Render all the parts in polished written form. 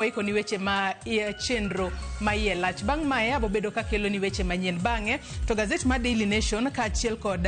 Waikoni weche ma iye chenro ma iye lach. Bang' mae abobedo kakelo ni weche manyien. Bang'e to gazet mar Daily Nation kaachiel kod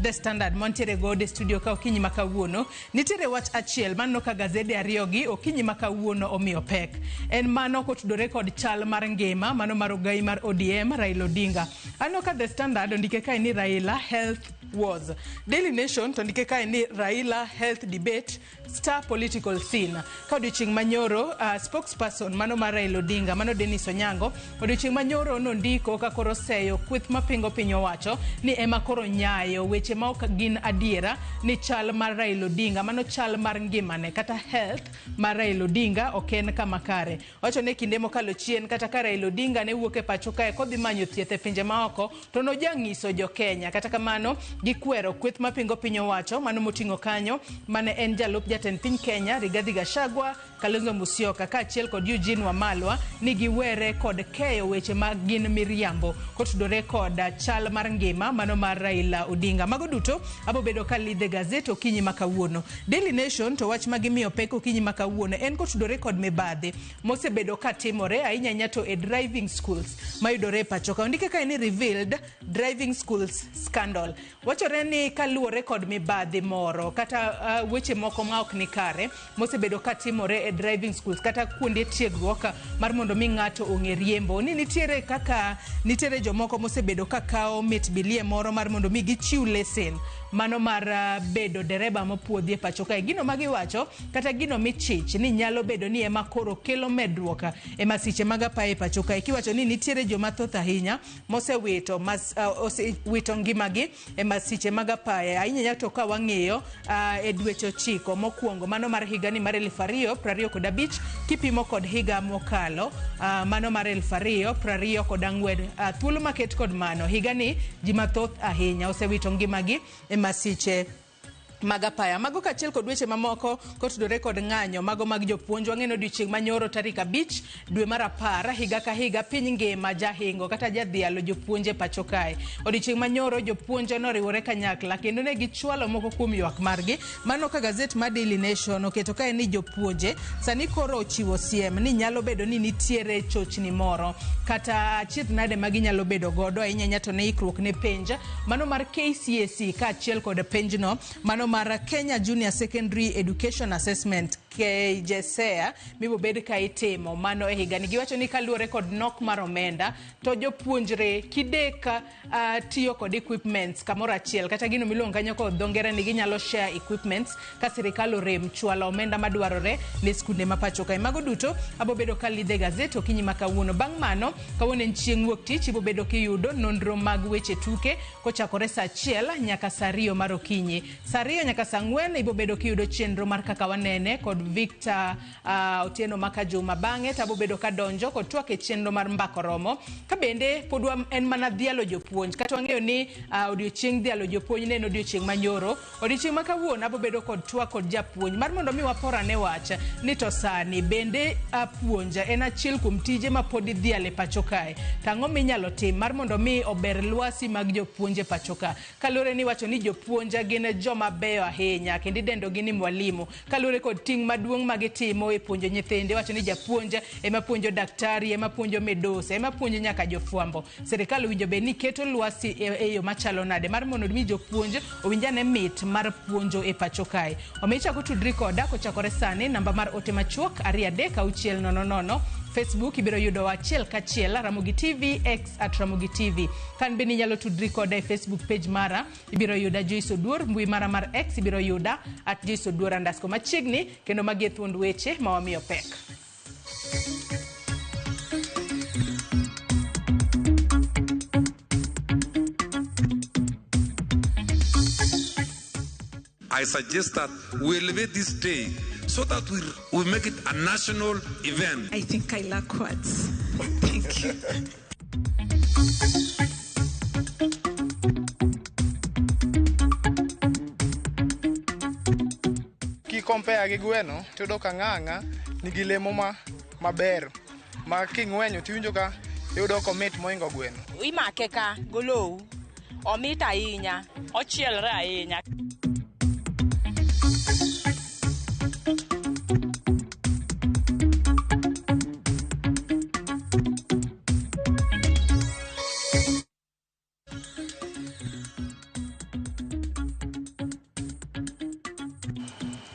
The Standard mantiere godo e studio ka okinyi ma kawuono, nitiere wach achiel maneno ka gazede ariyogi okinyi ma kawuono omiyo pek. En mano kotudore kod chal mar ngima mano mar ogai mar ODM Raila Odinga. Aneno ka The Standard ondike kae ni Raila Health Wars. Daily Nation to ondike kae ni Raila Health Debate Star Political Scene. Ka odiochieng' manyoro, spokesperson mano mar Raila Odinga, mano Dennis Onyango, odiochieng' manyoro nondiko ka koro seyo kweth mapingo piny owacho ni ema koro nyayo weche ma ok gin adiera ni chal mar Raila Odinga, mano chal mar ngimane kata health mar Raila Odinga ok en kama kare. Owacho ni kinde mokalo chien kata ka Raila Odinga ne wuok e pacho kae kodhi manyo thieth e pinje maoko to nojang'iso jo Kenya. Kata kamano gikwero kweth mapingo piny owacho mano moting'o kanyo mane en jalup jatend piny Kenya Rigathi Gachagua, Kalonzo Musyoka kaachiel kod Eugene Wamalwa ni giwere kod keyo weche ma gin miriambo kotudore kod chal mar ngima mano mar Raila Odinga. Mago duto abobedo ka lidhe gazet okinyi ma kawuono. Daily Nation to wach ma gimiyo pek okinyi ma kawuono en kotudore kod mibadhi mosebedo ka timore ahinya ahinya to e driving schools mayudore e pacho ka. Ondike kae ni revealed driving schools scandal. Wachore ni kaluwore kod mibadhi moro kata weche moko ma ok ni kare mosebedo ka timore e driving schools kata kuonde tiegruok mar mondo mi ng'ato ong'e riembo, ni nitiere kaka nitiere jomoko mosebedo ka kawo mit bilie moro mar mondo mi gichiw lesen mano mar bedo dereba mopuodhi e pacho kae. Gino ma giwacho kata gino michich ni nyalo bedo ni ema koro kelo medruok e masiche mag apaya e pacho kae, kiwacho ni nitiere joma thoth ahinya mosewito mas, osewito ngimagi e masiche mag apaya ahinya ahinya to ka wang'iyo e dweche ochiko mokwongo mano mar higani mar 2025 kipimo kod higa mokalo mano mar 2024. Thuolo maket kod mano higani ji mathoth ahinya osewito ngimagi e masiche mag apaya. Mago kaachiel kod weche mamoko kotudore kod ng'anyo mago mag jopuonj. Wang'eno odiochieng' manyoro tarik 5 dwe mar 10 higa ka higa piny ngima jahingo kata jadhialo jopuonj e pacho kae. Odiochieng' manyoro jopuonj noriwore kanyakla kendo ne gichwalo moko kuom ywak margi. Mano ka gazet mar Daily Nation oketo kae ni jopuonje sani koro ochiwo siem ni nyalo bedo ni nitiere chochni moro kata achiedh nade ma ginyalo bedo godo ahinya ahinya to ne ikruok ne penj mano mar KCSE kaachiel kod penjno mano mar Kenya Junior Secondary Education Assessment KJSEA mibobed ka itimo mano e higani. Giwacho ni kaluwore kod nok mar omenda to jopuonjre kidek tiyo kod equipments kamoro achiel kata gino miluongo kanyo kod dho ngere ni ginyalo share equipments ka sirikal orem chwalo omenda madwarore ne skunde ma pacho kae. Mago duto abobedo ka lidhe gazet okinyi ma kawuono. Bang' mano kawuono en chieng' wuok tich ibobedo kiyudo nonro mag weche tuke kochakore saa 1 nyaka saa 2 mar okinyi. Saa 2 nyaka saa 4 ibobedo kiyudo chenro mar kaka wanene kod Victor Otieno Makajuma. Bang'e to abobedo kadonjo kod twak e chenro mar mbako romo. Ka bende pod en mana dhialo jopuonj. Kata wang'eyo ni odiochieng' dhialo jopuonj ne en odiochieng' manyoro. Odiochieng' ma kawuono abobedo kod twak kod japuonj mar mondo mi waporane wach ni to sani bende puonj en achiel kuom tije ma pod idhialo e pacho kae. To ang'o minyalo tim mar mondo mi ober lwasi mag jopuonj e pacho ka? Kaluwore ni iwacho ni jopuonj gin joma beyo ahinya kendo idendogi ni mwalimu. Kaluwore kod ting' maduong' ma gitimo e puonjo nyithindo, iwacho ni japuonj ema puonjo daktari, ema puonjo midusa, ema puonjo nyaka jofwambo. Sirikal owinjo bed ni keto lwasi e yo machalo nade mar mondo mi jopuonj owinj ane mit mar puonjo e pacho kae. Omiyo ichako tudri koda kochakore sani, namba mar ote machuok 23600, Facebook ibiro yudowa achiel kachiel Ramogi TV, X at Ramogi TV. Kan bende inyalo tudri koda e Facebook page mara, ibiro yuda Joyce Oduor, mbui mara mar X ibiro yuda at Joyce Oduor underscore. Machiegni kendo magi e thuond weche ma wamiyo pek. I suggest that we elevate this day so that we make it a national event. I think I lack words. Thank you. Kikompea gi gweno tiyudo ka ng'ang'a nigi lemo ma maber ma king'wenyo tiwinjo ka iyudo komit moingo gweno. Imake ka golowu, omit ahinya, ochielre ahinya.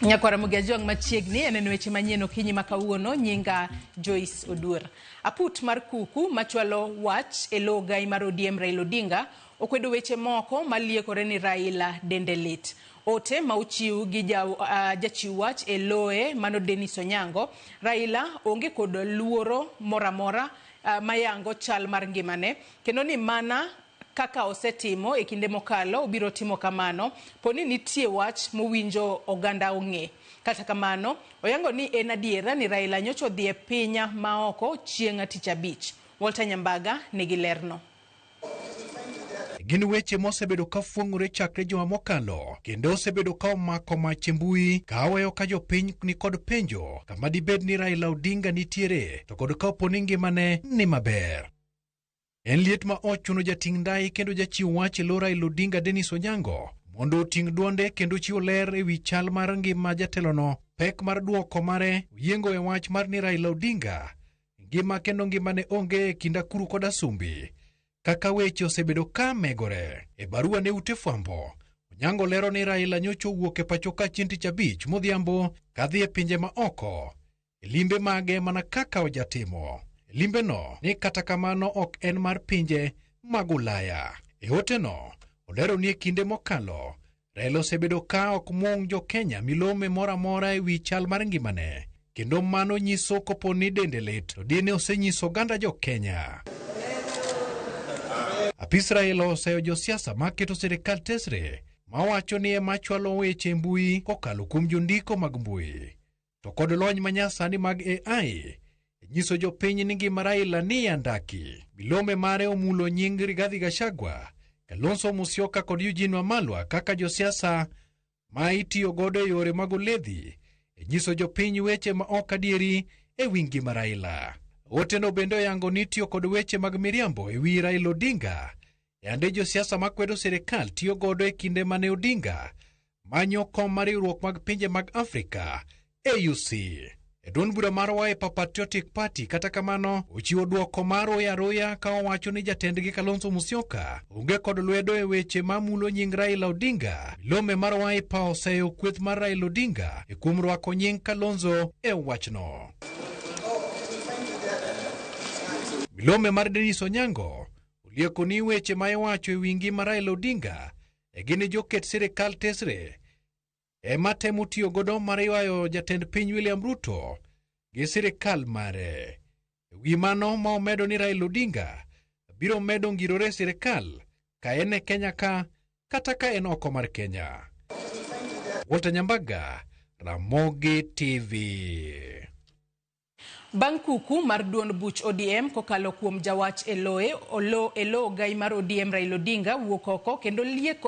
Nyakwara Mugejuang' machiegni en weche manyien okinyi ma kawuono. Nyinga Joyce Oduor. Aput mar kuku machwalo wach e lo gai mar ODM Raila Odinga okwedo weche moko maliekore ni Raila dende lit. Ote ma ochiw gi jachiw wach e loe mano Dennis Onyango, Raila onge kod luoro moro amora mayango chal mar ngimane, kendo ni mana kaka osetimo e kinde mokalo obiro timo kamano poni nitie wach mowinjo oganda ong'e. Kata kamano, oyango ni en adiera ni Raila nyocha odhi e piny maoko chieng' tich abich. Walter Nyambaga nigi lerno. Gin weche mosebedo ka fuong'ore chakre juma mokalo, kendo osebedo ka omako mach e mbui ka oweyo ka jopiny ni kod penjo kama dibed ni Raila Odinga nitiere to kod kapo ni ngimane ni maber. En liet ma ochuno jating' ndai kendo jachiw wach e lo Raila Odinga Dennis Onyango mondo oting' duonde kendo chiwo ler ewi chal mar ngima jatelono. Pek mar duoko mare oyiengo e wach mar ni Raila Odinga ngima kendo ngimane onge e kind akuru kod asumbi kaka weche osebedo ka megore. E barua ne ute fwambo, Onyango lero ni Raila nyocha owuok e pacho ka chieng' tich abich modhiambo kadhi e pinje ma oko e limbe mage mana kaka ojatimo. Limbeno ni kata kamano ok en mar pinje mag Ulaya. E oteno, olero ni e kinde mokalo, Raila osebedo ka ok mung jo Kenya milome moro amora e wi chal mar ngimane, kendo mano nyiso kopo ni dende lit to dine osenyiso oganda jo Kenya. Apis Raila oseyo josiasa maketo sirikal tesre mawacho ni ema chwalo weche e mbui kokalo kuom jondiko mag mbui to kod lony manyasani mag AI nyiso jopiny ni ngima Raila ni andaki. Milome mare omulo nying Rigathi Gachagua, Kalonzo Musyoka kod Eugene Wamalwa kaka josiasa ma itiyo godo e yore mag oledhi e nyiso jopiny weche ma ok adieri e wi ngima Raila. Oteno bende oyango ni tiyo kod weche mag miriambo e wi Raila Odinga yande josiasa makwedo sirikal tiyo godo e kinde mane Odinga manyo kom mar riwruok mag pinje mag Afrika AUC. E duond bura mar Wiper Patriotic Party kata kamano ochiwo duoko mar roya roya ka owacho ni jatendgi Kalonzo Musyoka onge kod lwedo e weche mamulo nying Raila Odinga. Milome mar Wiper oseyo kweth mar Raila Odinga e kuom rwako nying Kalonzo e wachno. Milome mar Dennis Onyango olieko ni weche ma iwacho e wi ngima Raila Odinga e gin joket sirikal tesre ema temo tiyo godo mar ywayo jatend piny William Ruto gi sirikal mare. E wi mano ma omedo ni Raila Odinga biro medo ngirore e sirikal ka en e Kenya ka kata ka en oko mar Kenya. Walter Nyambaga, Ramogi TV. Bang' kuku mar duond buch ODM kokalo kuom jawach eloe olo elo gai mar ODM Raila Odinga wuok oko kendo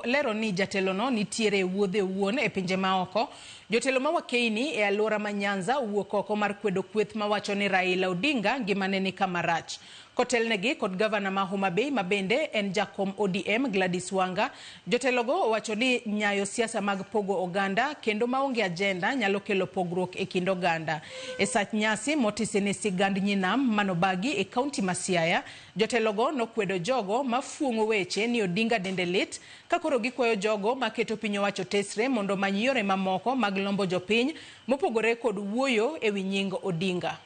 lero ni jatelono nitiere e wuodhe owuon e pinje maoko. Jotelo ma wakeini e alwora ma Nyanza owuok oko mar kwedo kweth mawacho ni Raila Odinga ngimane ni kama rach. Kotelnegi kod gavana ma Homa Bay ma bende en jakom ODM Gladys Wanga, jotelogo owacho ni nyayo siasa mag pogo oganda kendo maonge agenda nyalo kelo pogruok e kind oganda. E sach nyasi motisi ni sigand Nyinam manobagi e kaunti ma Siaya, jotelogo nokwedo jogo mafuong'o weche ni Odinga dende lit ka koro gikwayo jogo maketo piny owacho tesre mondo omany yore mamoko mag lombo jopiny mopogore kod wuoyo e wi nying Odinga.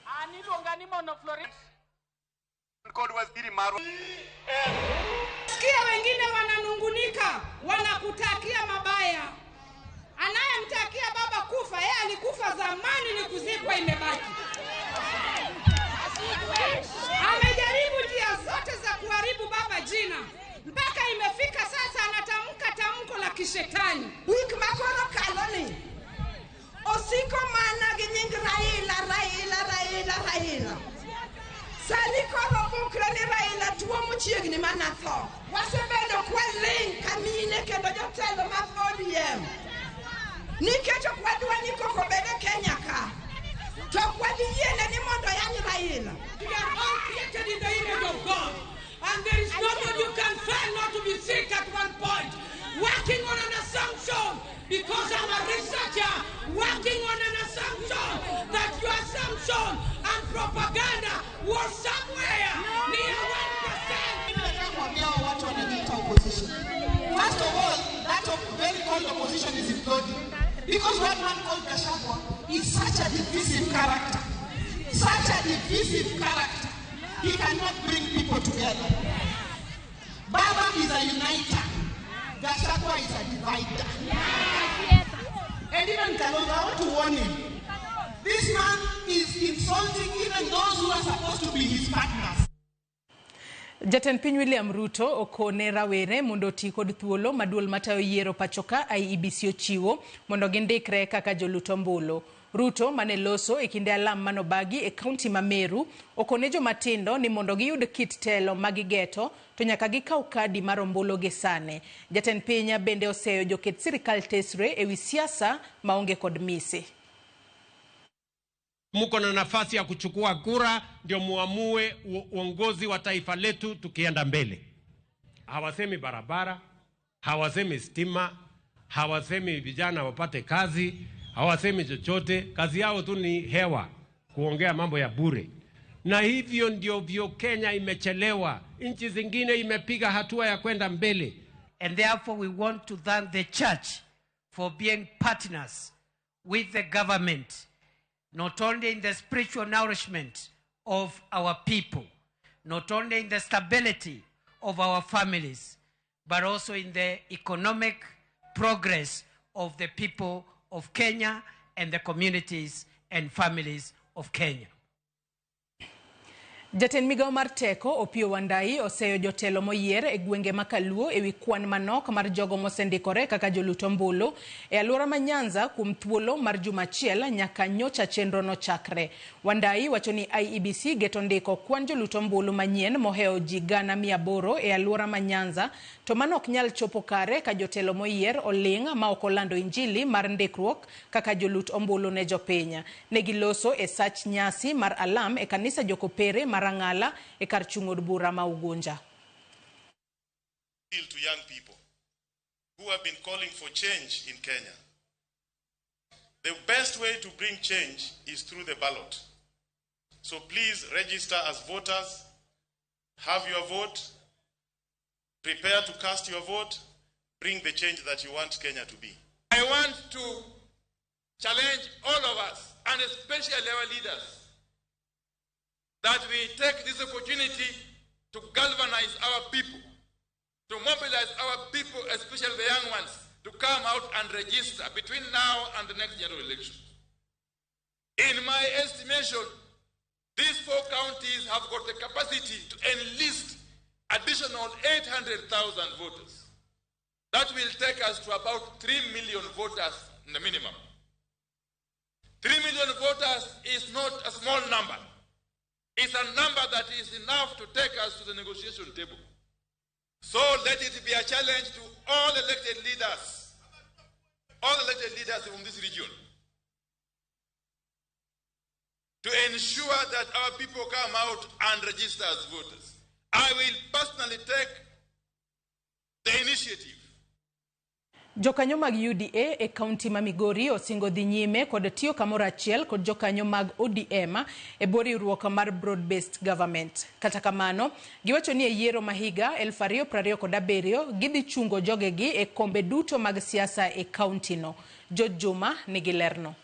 An iluonga ni Mono Floris. Kod waziri marwa. Sikia wengine wananungunika, wanakutakia mabaya. Anayemtakia baba kufa, yeye alikufa zamani, ni kuzikwa imebaki. Amejaribu njia zote za kuharibu baba jina, mpaka imefika sasa anatamka tamko la kishetani. Wik makoro kaloni osiko mana gi nying Raila, Raila, Raila, Raila. Sani koro bukre ni Raila tuo mochiegni mana tho. Wasebedo kwaling' ka mine kendo jotelo mag ODM. Nikech ok wadwa ni koko bed e Kenya ka. To ok wadhi yiene ni mondo oyany Raila. We are all created in the image of God. And there is nobody who can fail not to be sick at one point. Working on an assumption, because I'm a researcher, working on an assumption that your assumption and propaganda was somewhere near 1%. First of all, that very called opposition is imploding. Because one man called Gachagua is such a divisive character. Such a divisive character. He cannot bring people together. Baba is a uniter. Gachagua is a divider. And even Kalonzo, I want to warn him. This man is insulting even those who are supposed to be his partners. Jatend piny William Ruto okone rawere mondo oti kod thuolo ma duol matayo yiero pachoka IEBC ochiwo mondo gindikre kaka jolut ombulu. Ruto mane loso e kinde alam manobagi e kaunti ma Meru okone jomatindo ni mondo giyud kit telo magigeto to nyaka gikaw kadi mar ombulu gi sani. Jatend piny bende oseyo joket sirikal tesre ewi siasa maonge kod mise. Muko na nafasi ya kuchukua kura ndio muamue uongozi wa taifa letu tukienda mbele. Hawasemi barabara, hawasemi stima, hawasemi vijana wapate kazi, hawasemi chochote. Kazi yao tu ni hewa, kuongea mambo ya bure. Na hivyo ndio vyo Kenya imechelewa. Nchi zingine imepiga hatua ya kwenda mbele. And therefore we want to thank the church for being partners with the government, not only in the spiritual nourishment of our people, not only in the stability of our families, but also in the economic progress of the people of Kenya and the communities and families of Kenya. Jatend migawo mar teko Opiyo Wandayi oseyo jotelo moyier e gwenge ma Kaluo ewi kwan manok mar jogo mosendikore kaka jolut ombulu e alwora ma Nyanza kuom thuolo mar juma achiel nyaka nyocha chenro nochakre. Wandayi wacho ni IEBC geto ndiko kwan jolut ombulu manyien mohewo ji 800,000 e alwora ma Nyanza, to mano ok nyal chopo kare ka jotelo moyier oling' ma ok olando injili mar ndikruok kaka jolut ombulu ne jopiny. Negiloso e sach nyasi mar alam e kanisa Jokopere Marangala e kar chung' od bura ma Ugunja. To young people who have been calling for change in Kenya. The best way to bring change is through the ballot. So please register as voters, have your vote, prepare to cast your vote, bring the change that you want Kenya to be. I want to challenge all of us, and especially our leaders, that we take this opportunity to galvanize our people, to mobilize our people, especially the young ones, to come out and register between now and the next general election. In my estimation, these 4 counties have got the capacity to enlist additional 800,000 voters. That will take us to about 3 million voters in the minimum. 3 million voters is not a small number. It's a number that is enough to take us to the negotiation table. So let it be a challenge to all elected leaders from this region, to ensure that our people come out and register as voters. I will personally take the initiative. Jokanyo mag UDA e kaunti ma Migori osingo dhi nyime kod tiyo kamoro achiel kod jokanyo mag ODM e bwo riwruok mar Broad Based Government. Kata kamano, giwacho ni e yiero ma higa 2027 gidhi chungo jogegi e kombe duto mag siasa e kaunti no. George Juma nigi lerno.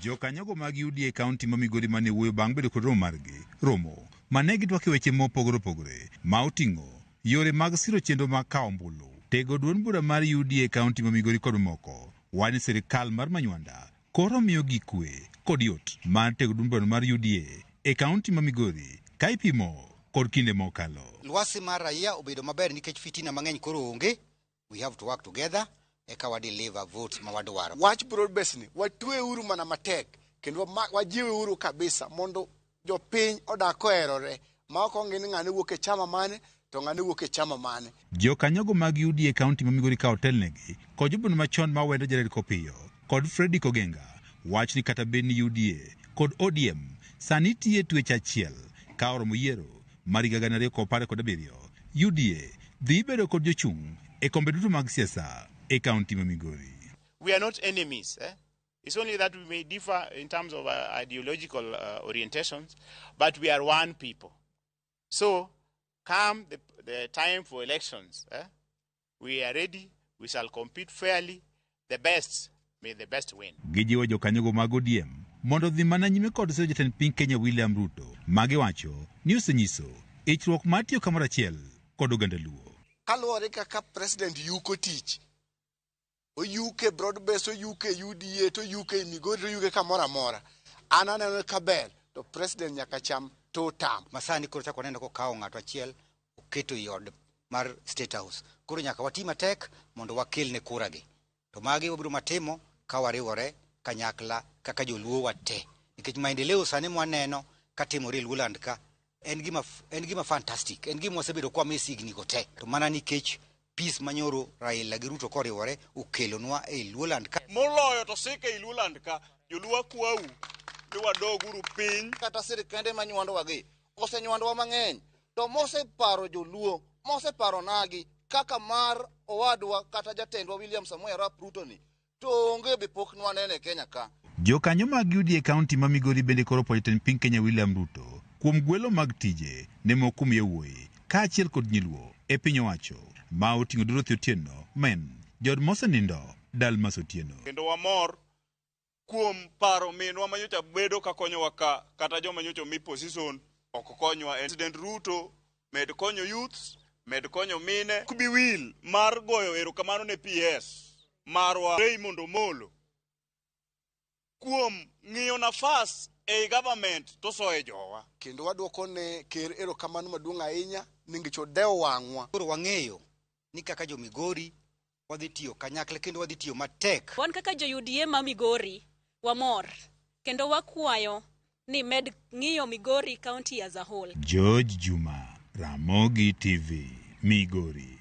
Jokanyogo mag UDA e kaunti ma Migori mane wuoyo bang' bedo kod romo margi, romo mane gidwako weche mopogore opogore ma oting'o yore mag siro chenro mag kawo ombulu, tego duond bura mar UDA kaunti ma Migori kod moko. Wani sirikal mar Manywanda koro miyo gi kwe kod yot mar tego duond bura mar UDA e kaunti ma Migori ka ipimo kod kinde mokalo. Lwasi mar raia obedo maber nikech fitina mang'eny koro onge. We have to work together eka wa deliver votes ma wadwaro. Wach broad base ni watwe uru mana matek kendo wajiwe uru kabisa mondo jopiny odak koherore ma ok ong'e ni ng'ane wuok e chama mane to ng'ane wuok e chama mane. Jokanyogo mag UDA kaunti ma Migori ka otelnegi kod jobund machon ma Wendo Jared Kopiyo kod Freddy Kogenga wach ni kata bed ni UDA kod ODM sani tiye twech achiel ka oromo yiero mar higa 2017, UDA dhi bedo kod jochung' e kombe duto mag siasa e kaunti ma Migori. We are not enemies. It's only that we may differ in terms of ideological orientations, but we are one people. So come the time for elections, we are ready, we shall compete fairly. The best May the best win. Gijiwo jokanyogo mag ODM mondo odhi mana nyime kod siro jatend piny Kenya William Ruto magiwacho ni osenyiso ichruok mar tiyo kamoro achiel kod oganda Luo. Kaluwore kaka president yuko tich, oyuke broad base, oyuke UDA, to oyuke Migori, to oyuke kamoro amora. An aneno ka ber to president nyaka cham two term. Masani koro chako waneno kokawo ng'ato achiel oketo i od mar State House. Koro nyaka wati matek mondo wakelne kura gi. To magi wabiro matimo ka wariwore kanyakla kaka joluo wate. Nikech maendeleo sani mwaneno katimore e Luoland ka en gima fantastic, en gima wasebedo kwa miss higni go te. To mana nikech peace manyoro Raila gi Ruto koriwore okelonwa e Luoland ka. Moloyo to sike e Luoland ka, joluo akwau ni wadoguru piny. Kata sirikende manyuandowa gi osenyuandowa mang'eny, to moseparo joluo, moseparo nagi kaka mar owadwa kata jatendwa William Samoei Arap Ruto ni, to onge be pok nwanene e Kenya ka. Jokanyo mag UDA kaunti ma Migori bende koro puonjo jatend piny Kenya William Ruto kuom gwelo mag tije ne moko kuom yawuoyi kaachiel kod nyiluo e piny owacho ma oting'o Dorothy Otieno men jood mosenindo Dalmas Otieno. Kendo wamor kuom paro minwa manyocha bedo ka konyowa ka, kata joma nyocha omi position ok konywa. President Ruto med konyo youths, med konyo mine. Ok bi wil mar goyo erokamano ne PS marwa Raymond Omolo kuom ng'iyo nafas ei government to soye jowa. Kendo wadwoko ne ker erokamano maduong' ahinya nikech odewo wang'wa. Koro wang'eyo ni kaka jo Migori wadhi tiyo kanyakla kendo wadhi tiyo matek. Wan kaka jo UDA ma Migori wamor kendo wakwayo ni med ng'iyo Migori County as a whole. George Juma, Ramogi TV, Migori.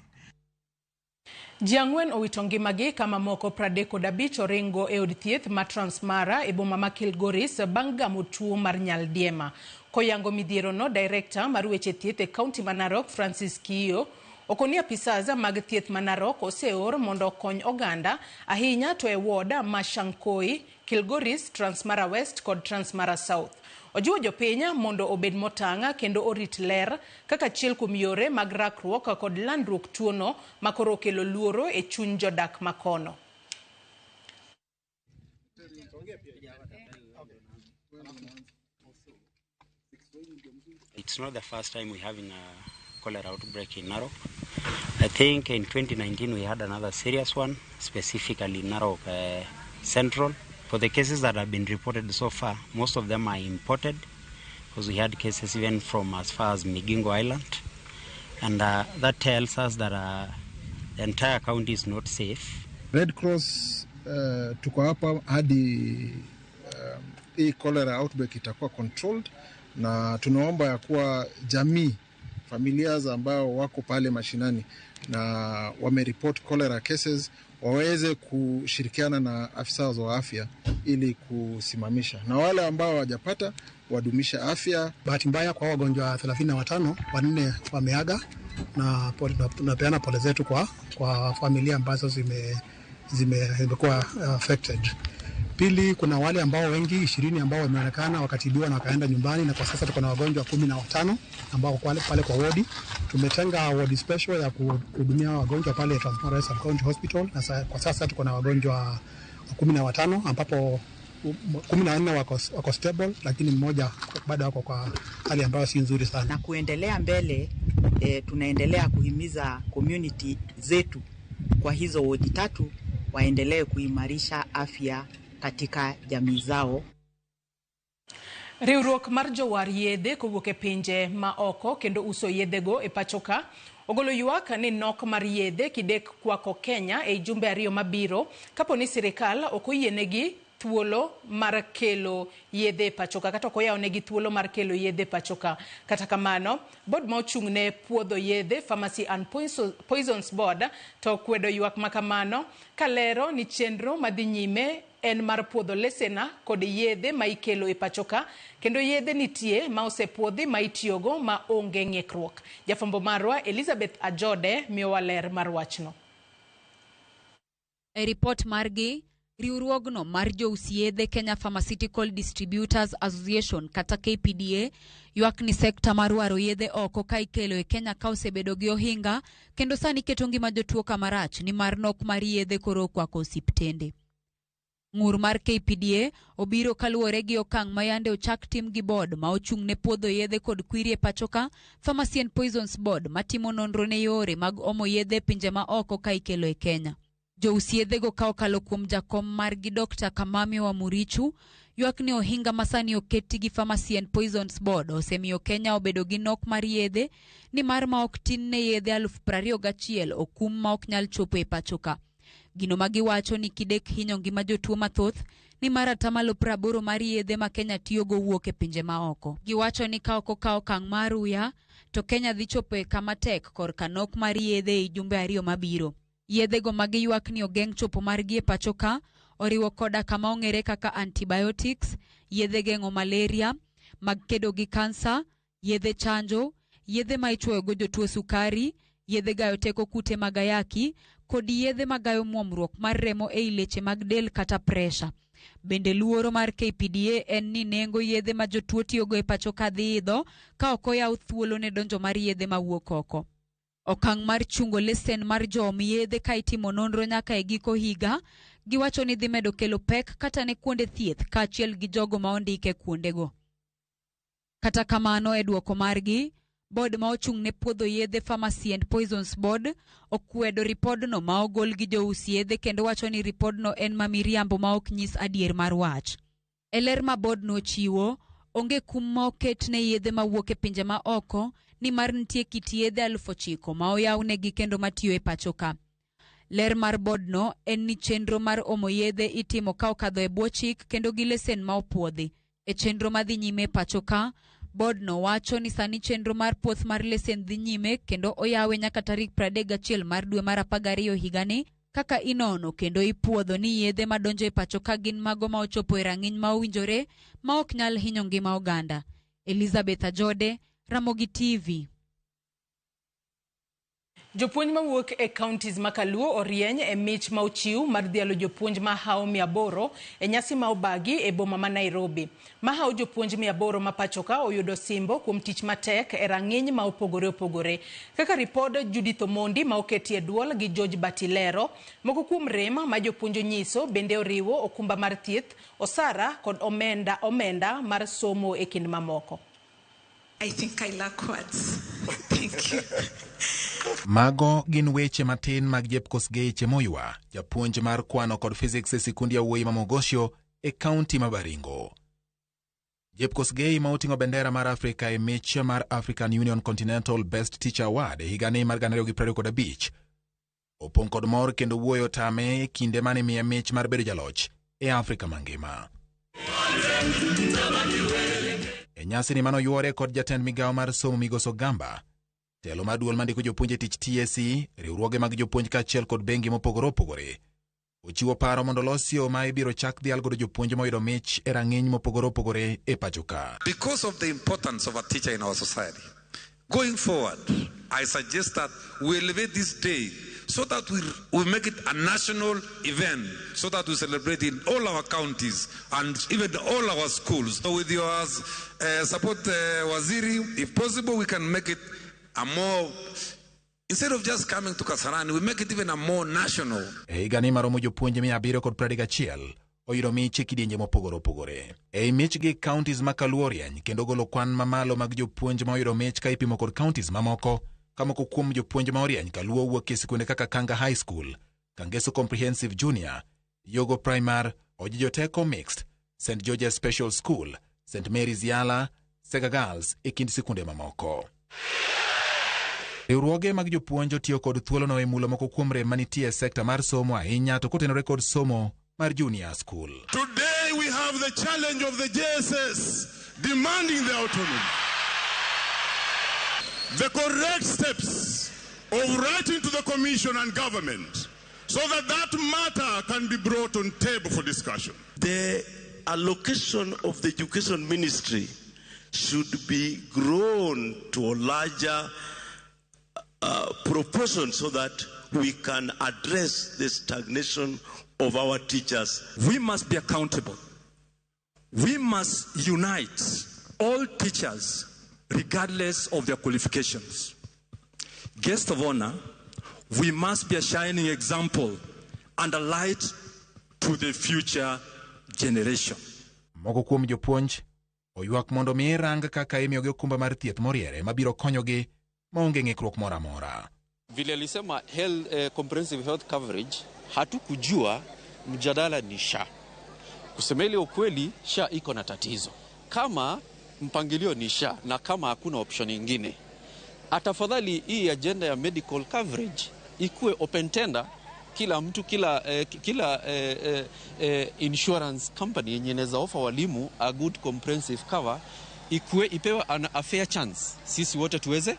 Ji ang'wen owito ngimagi kama moko 35 oringo e od thieth ma Transmara e boma ma Kilgoris bang' gamo tuo mar nyaldiema. Koyango midhierono, director mar weche thieth e kaunti ma Narok Francis Kiyo okoni apisas mag thieth ma Narok oseor mondo okony oganda ahinya to e ward ma Shankoi, Kilgoris, Transmara West kod Transmara South. Ojiwo jopiny mondo obed motang' kendo orit ler kaka achiel kuom yore mag rakruok kod landruok tuono makoro okelo luoro e chuny jodak makono. It's not the first time we're having a cholera outbreak in Narok. I think in 2019 we had another serious one, specifically Narok Central. For the cases that have been reported so far, most of them are imported, because we had cases even from as far as Migingo Island. And that tells us that the entire county is not safe. Red Cross tuko hapa hadi hii cholera outbreak itakuwa controlled, na tunaomba ya kuwa jamii, familia ambao wako pale mashinani na wamereport cholera cases waweze kushirikiana na afisa wa afya ili kusimamisha, na wale ambao hawajapata wadumisha afya. Bahati mbaya kwa wagonjwa 35, 4 wameaga, na tunapeana pole zetu kwa familia ambazo zimekuwa affected. Pili, kuna wale ambao wengi 20 ambao wameonekana wakatibiwa na wakaenda nyumbani, na kwa sasa tuko na wagonjwa 15 ambao pale kwa wodi. Tumetenga wodi special ya kuhudumia wagonjwa pale Transmara Sub County Hospital, na kwa sasa tuko na wagonjwa 15 ambapo 14 wako stable, lakini mmoja bado wako kwa hali ambayo si nzuri sana. Na kuendelea mbele, tunaendelea kuhimiza community zetu kwa hizo wodi 3 waendelee kuimarisha afya katika jamii zao. Riwruok mar jowar yedhe kowuok e pinje ma oko kendo uso yedhego e pachoka ogolo ywak ni nok mar yedhe kidek kwako Kenya e jumbe 2 mabiro kapo ni sirikal ok oyienegi thuolo mar kelo yedhe pachoka kata ok oyawonegi thuolo mar kelo yedhe pachoka. Kata kamano, board ma ochung' ne puodho yedhe Pharmacy and Poisons Board to kwedo ywak makamano kalero ni chenro madhi nyime en mar puodho lesena kod yedhe ma ikelo e pachoka kendo yedhe nitie ma osepuodhi ma itiyogo ma onge ng'ikruok. Jafwambo marwa Elizabeth Ajode miyowa ler mar wachno. E ripot margi, riwruogno mar jous yedhe Kenya Pharmaceutical Distributors Association kata KPDA ywak ni sekta mar waro yedhe oko ka ikelo e Kenya ka osebedo gi ohinga kendo sani keto ngima jotuo kamarach nimar nok mar yedhe koro okwako osiptende. Ng'ur mar KPDA obiro kaluwore gi okang' ma yande ochak tim gi board ma ochung' ne puodho yedhe kod kwiri e pachoka, Pharmacy and Poisons Board, matimo nonro ne yore mag omo yedhe e pinje ma oko ka ikelo e Kenya. Jous yedhego ka okalo kuom jakom margi Dr. Kamami Wamurichu ywak ni ohinga masani oketi gi Pharmacy and Poisons Board osemiyo Kenya obedo gi nok mar yedhe nimar ma ok tin ne yedhe 21,000 okum ma ok nyal chopo e pachoka. Gino ma giwacho ni kidek hinyo ngima jotuo mathoth nimar atamalo 80 mar yedhe ma Kenya tiyogo wuok e pinje ma oko. Giwacho ni ka ok okaw okang' mar aruya to Kenya dhi chopo e kama tek korka nok mar yedhe ei jumbe ariyo mabiro. Yedhego ma giywak ni ogeng' chopo margi e pacho ka oriwo koda kama ong'ere kaka antibiotics, yedhe geng'o malaria, mag kedo gi kansa, yedhe chanjo, yedhe ma ichuoyogo jotuo sukari, yedhe gayo teko kute mag ayaki, kod yedhe magayo muomruok mar remo ei leche mag del kata presha. Bende luoro mar KPDA en ni nengo yedhe ma jotuo tiyogo e pacho ka dhi idho ka ok oyaw thuolo ne donjo mar yedhe mawuok oko. Okang' mar chungo lesen mar joom yedhe ka itimo nonro nyaka e giko higa, giwacho ni dhi medo kelo pek kata ne kuonde thieth kaachiel gi jogo ma ondike kuondego. Kata kamano e dwoko margi, board ma ochung' ne puodho yedhe Pharmacy and Poisons Board okwedo ripodno ma ogol gi jous yedhe kendo wacho ni ripodno en ma miriambo ma ok nyis adier mar wach. E ler ma board nochiwo, onge kum ma oket ne yedhe mawuok e pinje ma oko nimar nitie kit yedhe 9,000 ma oyawnegi kendo matiyo e pacho ka. Ler mar boardno en ni chenro mar omo yedhe itimo ka okadho e bwo chik kendo gi lesen ma opuodhi. E chenro madhi nyime e pacho ka, boardno wacho ni sani chenro mar puoth mar lesen dhi nyime kendo oyawe nyaka tarik 31 mar dwe mar 12 higani kaka inono kendo ipuodho ni yedhe madonjo e pacho ka gin mago ma ochopo e rang'iny ma owinjore ma ok nyal hinyo ngima oganda. Elizabeth Ajode, Ramogi TV. Jopuonj mawuok e counties ma Kaluo orieny e mich ma ochiw mar dhialo jopuonj mahawo 800 e nyasi ma obagi e boma ma Nairobi. Mahawo jopuonj 800 ma pachoka oyudo simbo kuom tich matek e rang'iny ma opogore opogore. Kaka ripod Judith Omondi ma oketi e duol gi George Batilero, moko kuom rem ma jopuonj onyiso bende oriwo okumba mar thieth, osara kod omenda mar somo e kind mamoko. I think I lack words. Thank you. Mago gin weche matin mag Jepkosgei Chemoywa, japuonj mar kwano kod physics e sikund yawuoyi ma Mogosio e kaunti ma Baringo. Jepkosgei ma oting'o bendera mar Afrika e mich mar African Union Continental Best Teacher Award e higani mar 2025 opong' kod mor kendo wuoyo tame e kinde mane miye mich mar bedo jaloch e Afrika mangima. E nyasini mano yuore kod jatend migawo mar somo Migosi Ogamba, telo mar duol mandiko jopuonj e tich TSC, riwruoge mag jopuonj kaachiel kod bengi mopogore opogore ochiwo paro mondo los yo ma ibiro chak dhial godo jopuonj moyudo mich e rang'iny mopogore opogore e pacho ka. Because of the importance of a teacher in our society, going forward, I suggest that we elevate this day so that we make it a national event, so that we celebrate in all our counties and even all our schools. So with your support, Waziri, if possible, we can make it a more, instead of just coming to Kasarani, we make it even a more national. E higani maromo jopuonj 731 oyudo mich e kidienje mopogore opogore. Ei michgi counties ma Kaluo orieny kendo golo kwan mamalo mag jopuonj ma oyudo mich ka ipimo kod counties mamoko, ka moko kuom jopuonj ma orieny Kaluo wuok e sikunde kaka Kanga High School, Kangeso Comprehensive Junior, Yogo Primary, Ojijo Teko Mixed, St. George's Special School, St. Mary's Yala, Sega Girls e kind sikunde mamoko. Riwruoge mag jopuonj otiyo kod thuolono e mulo moko kuom rem manitie e sekta mar somo ahinya to kotenore kod somo mar junior school. Today we have the challenge of the JSS demanding the autonomy. The correct steps of writing to the Commission and government so that that matter can be brought on table for discussion. The allocation of the Education Ministry should be grown to a larger proportion so that we can address the stagnation of our teachers. We must be accountable. We must unite all teachers regardless of their qualifications. Guest of honor, we must be a shining example and a light to the future generation. Moko kuom jopuonj oywak mondo mi rang kaka imiyogi okumba mar thieth moriere mabiro konyogi maonge ng'ikruok moro amora. Vile alisema health, comprehensive health coverage, hatukujua mjadala ni SHA. Kusema ile ukweli, SHA iko na tatizo. Kama mpangilio ni SHA na kama hakuna option ingine, atafadhali hii agenda ya medical coverage ikuwe open tender, kila mtu kila insurance company yenye inaweza offer walimu a good comprehensive cover ikuwe ipewe a fair chance, sisi wote tuweze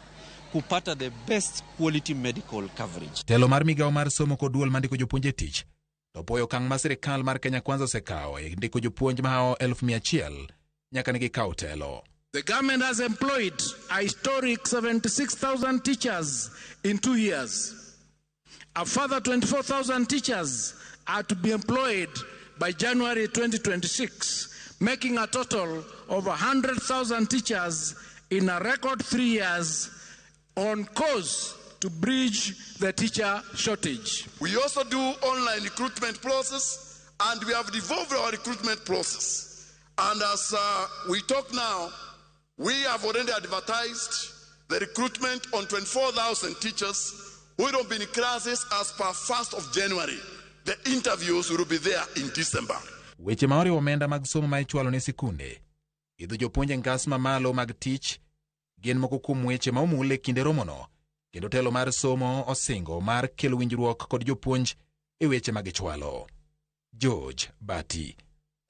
kupata the best quality medical coverage. Telo mar migawo mar somo kod duol mandiko jopuonj e tich to puoyo okang' ma sirikal mar Kenya Kwanza osekawo e ndiko jopuonj mahawo 100,000 nyaka ne gikaw telo. The government has employed a historic 76,000 teachers in 2 years. A further 24,000 teachers are to be employed by January 2026, making a total of 100,000 teachers in a record 3 years, on course to bridge the teacher shortage. We also do online recruitment process, and we have devolved our recruitment process. And as we talk now, we have already advertised the recruitment on 24,000 teachers who will be in classes as per 1st of January. The interviews will be there in December. Weche ma oriwo omenda mag somo ma ichwalo ne sikunde, idho jopuonj e ngas mamalo mag tich gin moko kuom weche ma omul e kinde romono, kendo telo mar somo osingo mar kelo winjruok kod jopuonj e weche ma gichwalo. George Bati,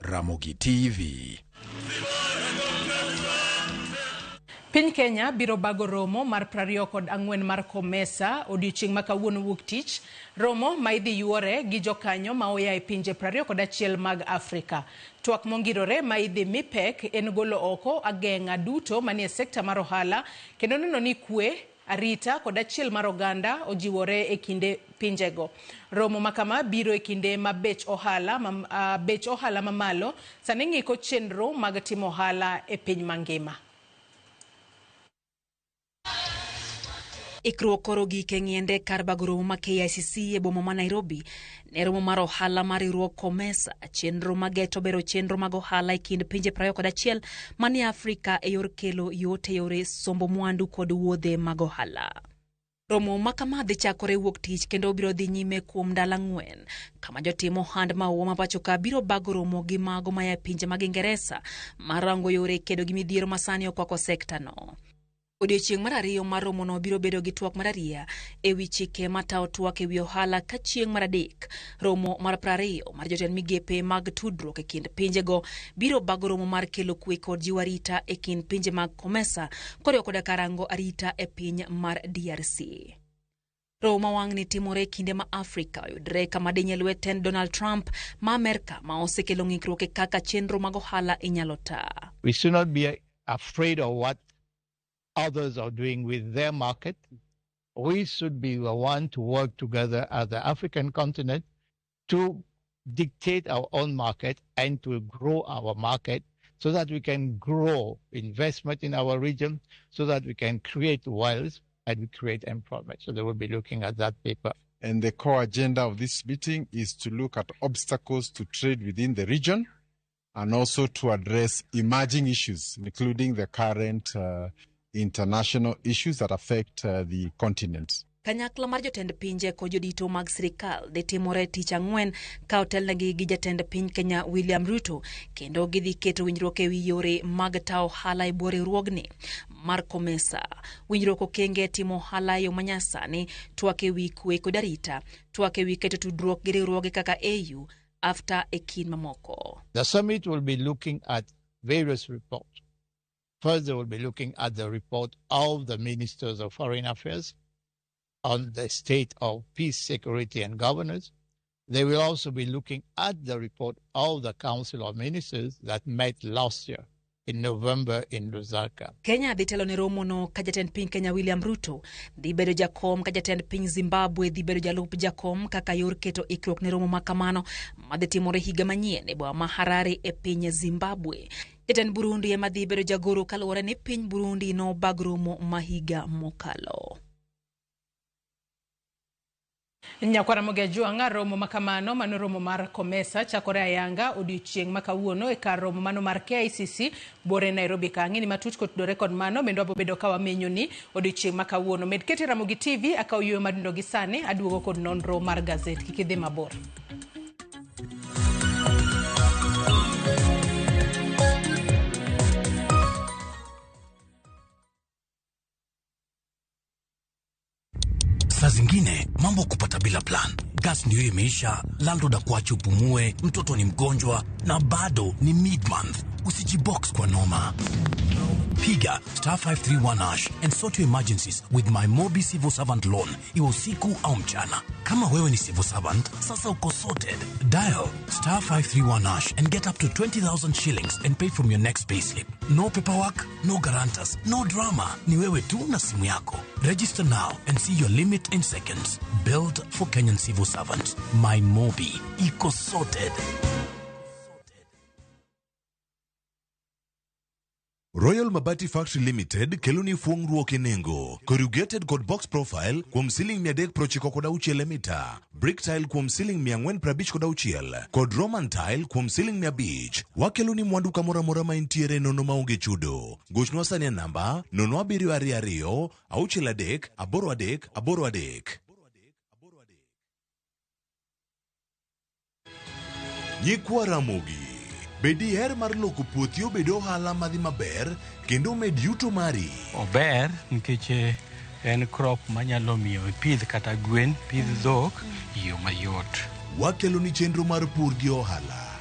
Ramogi TV. Piny Kenya biro bago romo mar 24 mar COMESA odiochieng' ma kawuono wuok tich, romo ma idhi yuore gi jokanyo ma oya e pinje 21 mag Afrika. Twak mongirore ma idhi mi pek en golo oko ageng'a duto manie sekta mar ohala kendo neno ni kwe, arita kod achiel mar oganda ojiwore e kinde pinjego. Romo ma kama biro e kinde ma bech ohala mamalo sani ng'iko chenro mag timo ohala e piny mangima. Ikruok koro gik e ng'iende kar bago romo ma KICC e boma ma Nairobi ne romo mar ohala mar riwruog COMESA, chenro mageto bero chenro mag ohala e kind pinje 21 manie Afrika e yor kelo yot e yore sombo mwandu kod wuodhe mag ohala. Romo ma kama dhi chakore wuok tich kendo biro dhi nyime kuom ndalo 4, kama jotim ohand maua ma pacho ka biro bago romo gi mago maya e pinje mag Ingeresa mar rango yore kedo gi midhiero masani okwako sekta no. Odiochieng' mar ariyo mar romono biro bedo gi twak marariya ewi chike matayo twak ewi ohala, ka chieng' mar adek romo mar 20 mar jotend migepe mag tudruok e kind pinjego biro bago romo mar kelo kwe kod jiwo arita e kind pinje mag COMESA koriwo koda karango arita e piny mar DRC. Romo ma wang'ni timore e kinde ma Afrika oyudre kama dinye lwet tend Donald Trump ma Amerka ma osekelo ng'ikruok e kaka chenro mag ohala inyalo taa. We should not be afraid of what others are doing with their market. We should be the one to work together as the African continent to dictate our own market and to grow our market so that we can grow investment in our region, so that we can create wealth and we create employment. So they will be looking at that paper. And the core agenda of this meeting is to look at obstacles to trade within the region and also to address emerging issues, including the current international issues that affect the continent. Kanyakla mar jotend pinje kod jodito mag sirikal dhi timore tich ang'wen ka otelnegi gi jatend piny Kenya William Ruto, kendo gidhi keto winjruok ewi yore mag tayo ohala e bwo riwruogni mar COMESA. Winjruok okenge timo ohala e yo manyasani, twak ewi kwe kod arita, twak ewi keto tudruok gi riwruoge kaka AU, AfCFTA e kind mamoko. The summit will be looking at various reports. First, they will be looking at the report of the Ministers of Foreign Affairs on the state of peace, security, and governance. They will also be looking at the report of the Council of Ministers that met last year in November in Lusaka. Kenya dhi telo ne romono ka jatend piny Kenya William Ruto dhi bedo jakom, ka jatend piny Zimbabwe dhi bedo jalup jakom, kaka yor keto ikruok ne romo ma kamano madhi timore higa manyien e boma ma Harare e piny Zimbabwe. Jatend Burundi ema dhi bedo jagoro kaluwore ni piny Burundi nobag romo ma higa mokalo. Nyakwara Mogi Ajwang' romo ma kamano mano romo mar COMESA chakore ayanga odiochieng' ma kawuono e kar romo mano mar KICC bore Nairobi ka. Ng'ini matut kotudore kod mano bende wabobedo ka wamenyo ni odiochieng' ma kawuono. Med kete Ramogi TV akaw yueyo madundo gi sani aduogo kod nonro mar gazet. Kik idhi mabor. Saa zingine mambo kupata bila plan. Gas ndio imeisha, landlord akuache upumue, mtoto ni mgonjwa na bado ni mid month. Usijibox kwa noma. Piga star 531 hash and sort your emergencies with my Mobi Civil Servant Loan, iwe usiku au mchana. Kama wewe ni civil servant, sasa uko sorted. Dial star 531 hash and get up to 20,000 shillings and pay from your next payslip. No paperwork, no guarantors, no drama. Ni wewe tu na simu yako. Register now and see your limit in seconds. Built for Kenyan civil servants. My Mobi. Iko sorted. Royal Mabati Factory Limited kelo ni fuong'ruok e nengo. Corrugated kod box profile kuom siling 396 e mita, brick tile kuom siling 456 kod Roman tile kuom siling 500. Wakelo ni mwandu kamoro amora ma intiere nono maonge chudo. Gochnwa sani e namba 0722 63 83 83. Nyikwa Ramogi, be diher mar loko puothi obed ohala madhi maber kendo med yuto mari? Ober nikech en crop manyalo miyo ipidh kata gwen, pidh dhok e yo mayot. Wakelo ni chenro mar pur gi ohala.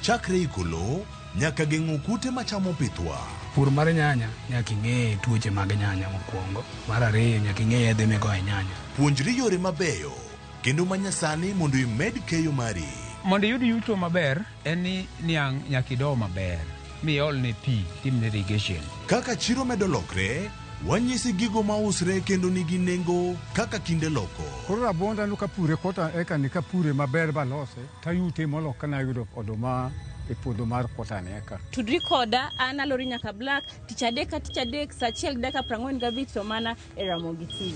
Chakre iko lowo nyaka geng'o kute machamo pithwa. Pur mar nyanya nyaka ing'e tuoche mag nyanya mokwongo. Mar ariyo nyaka ing'e yedhe migoyo e nyanya. Puonjri yore mabeyo kendo manyasani mondo imed keyo mari. Mondo iyud yuto maber en ni niang' nyaka ido maber miolne pi timne irrigation. Kaka chiro medo lokre, wanyisi gigo mausre kendo nigi nengo kaka kinde loko. Koro rabuonda no kapure kota eka ni kapure maber balose tayute molo kana ayudo oduma e puodho mar kota ni eka. Tudri koda an Alori Nyaka Black tich adek ka tich adek saa achiel gi dakika 45 to mana e Ramogi TV.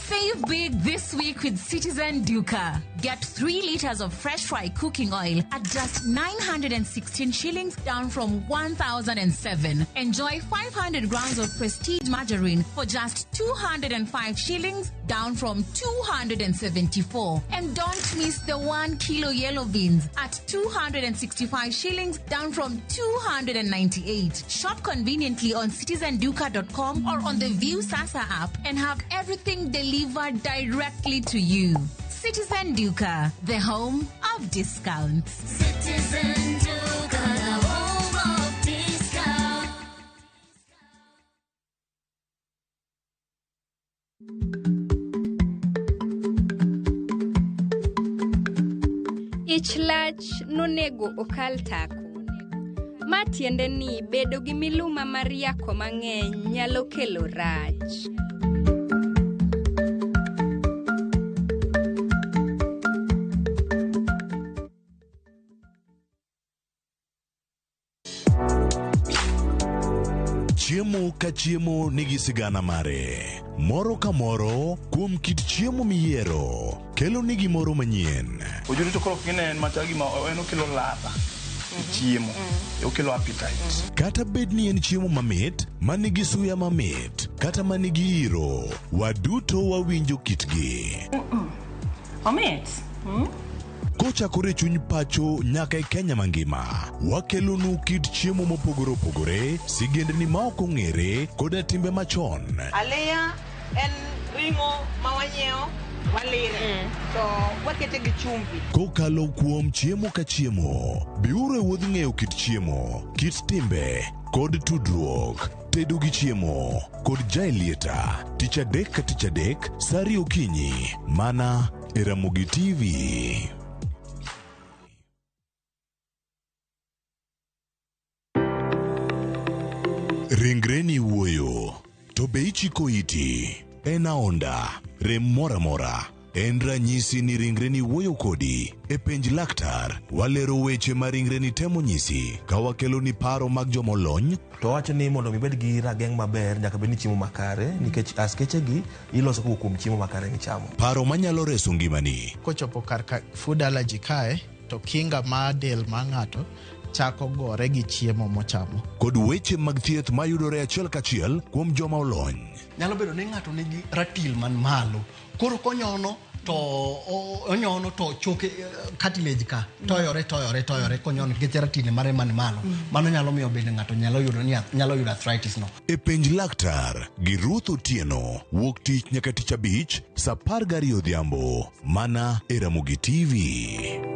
Save big this week with Citizen Duka. Get 3 liters of fresh fry cooking oil at just 916 shillings, down from 1,007. Enjoy 500 grams of Prestige margarine for just 205 shillings, down from 274. And don't miss the 1 kilo yellow beans at 265 shillings, down from 298. Shop conveniently on citizenduka.com or on the View Sasa app and have everything delivered directly to you. Citizen Duka, the home of discounts. Citizen Duka, the home of discount. Ich lach nonego okal tako. Ma tiende ni bedo gi miluma mar yako mang'eny nyalo kelo rach. Chiemo ka chiemo nigi sigana mare. Moro ka moro kuom kit chiemo miyiero kelo ni gimoro manyien. Ojuri to koro kine en machal gima en okelo ladha e chiemo, okelo appetite. Kata bed ni en chiemo mamit, manigi suya mamit, kata manigi iro, waduto wawinjo kitgi. Omit. Kochakore e chuny pacho nyaka e Kenya mangima, wakelonu kit chiemo mopogore opogore, sigendni ma ok ong'ere, koda timbe machon. Aliya en ring'o ma wanyiewo walire to wakete gi chumbi. Kokalo kuom chiemo ka chiemo, biuru e wuodh ng'eyo kit chiemo, kit timbe, kod tudruok. Tedo gi chiemo kod Jaelieta, tich adek ka tich adek, sa ariyo okinyi, mana e Ramogi TV. Ringreni wuoyo, to be ichiko iti? En aonda, rem moro amora, En ranyisi ni ringreni wuoyo kodi. E penj laktar, walero weche ma ringreni temo nyisi ka wakeloni paro mag jomolony. To wawacho ni mondo mi ibed gi rageng' maber nyaka bed ni chiemo makare nikech askeche gi iloso kowuok kuom chiemo makare michamo. Paro manyalo reso ngimani. Kochopo kar ka food allergy kae to kinga mar del mar ng'ato chako gore gi chiemo mochamo. Kod weche mag thieth mayudore achiel kachiel kuom joma olony. Nyalo bedo ni ng'ato nigi ratil man malo, koro konyono to onyono to choke cartilage ka toyore toyore toyore konyono nikech ratil mare man malo. Mano nyalo miyo bende ng'ato nyalo yudo ni nyalo yudo arthritis no. E penj laktar gi Ruth Otieno wuok tich nyaka tich abich saa 12 odhiambo mana e Ramogi TV.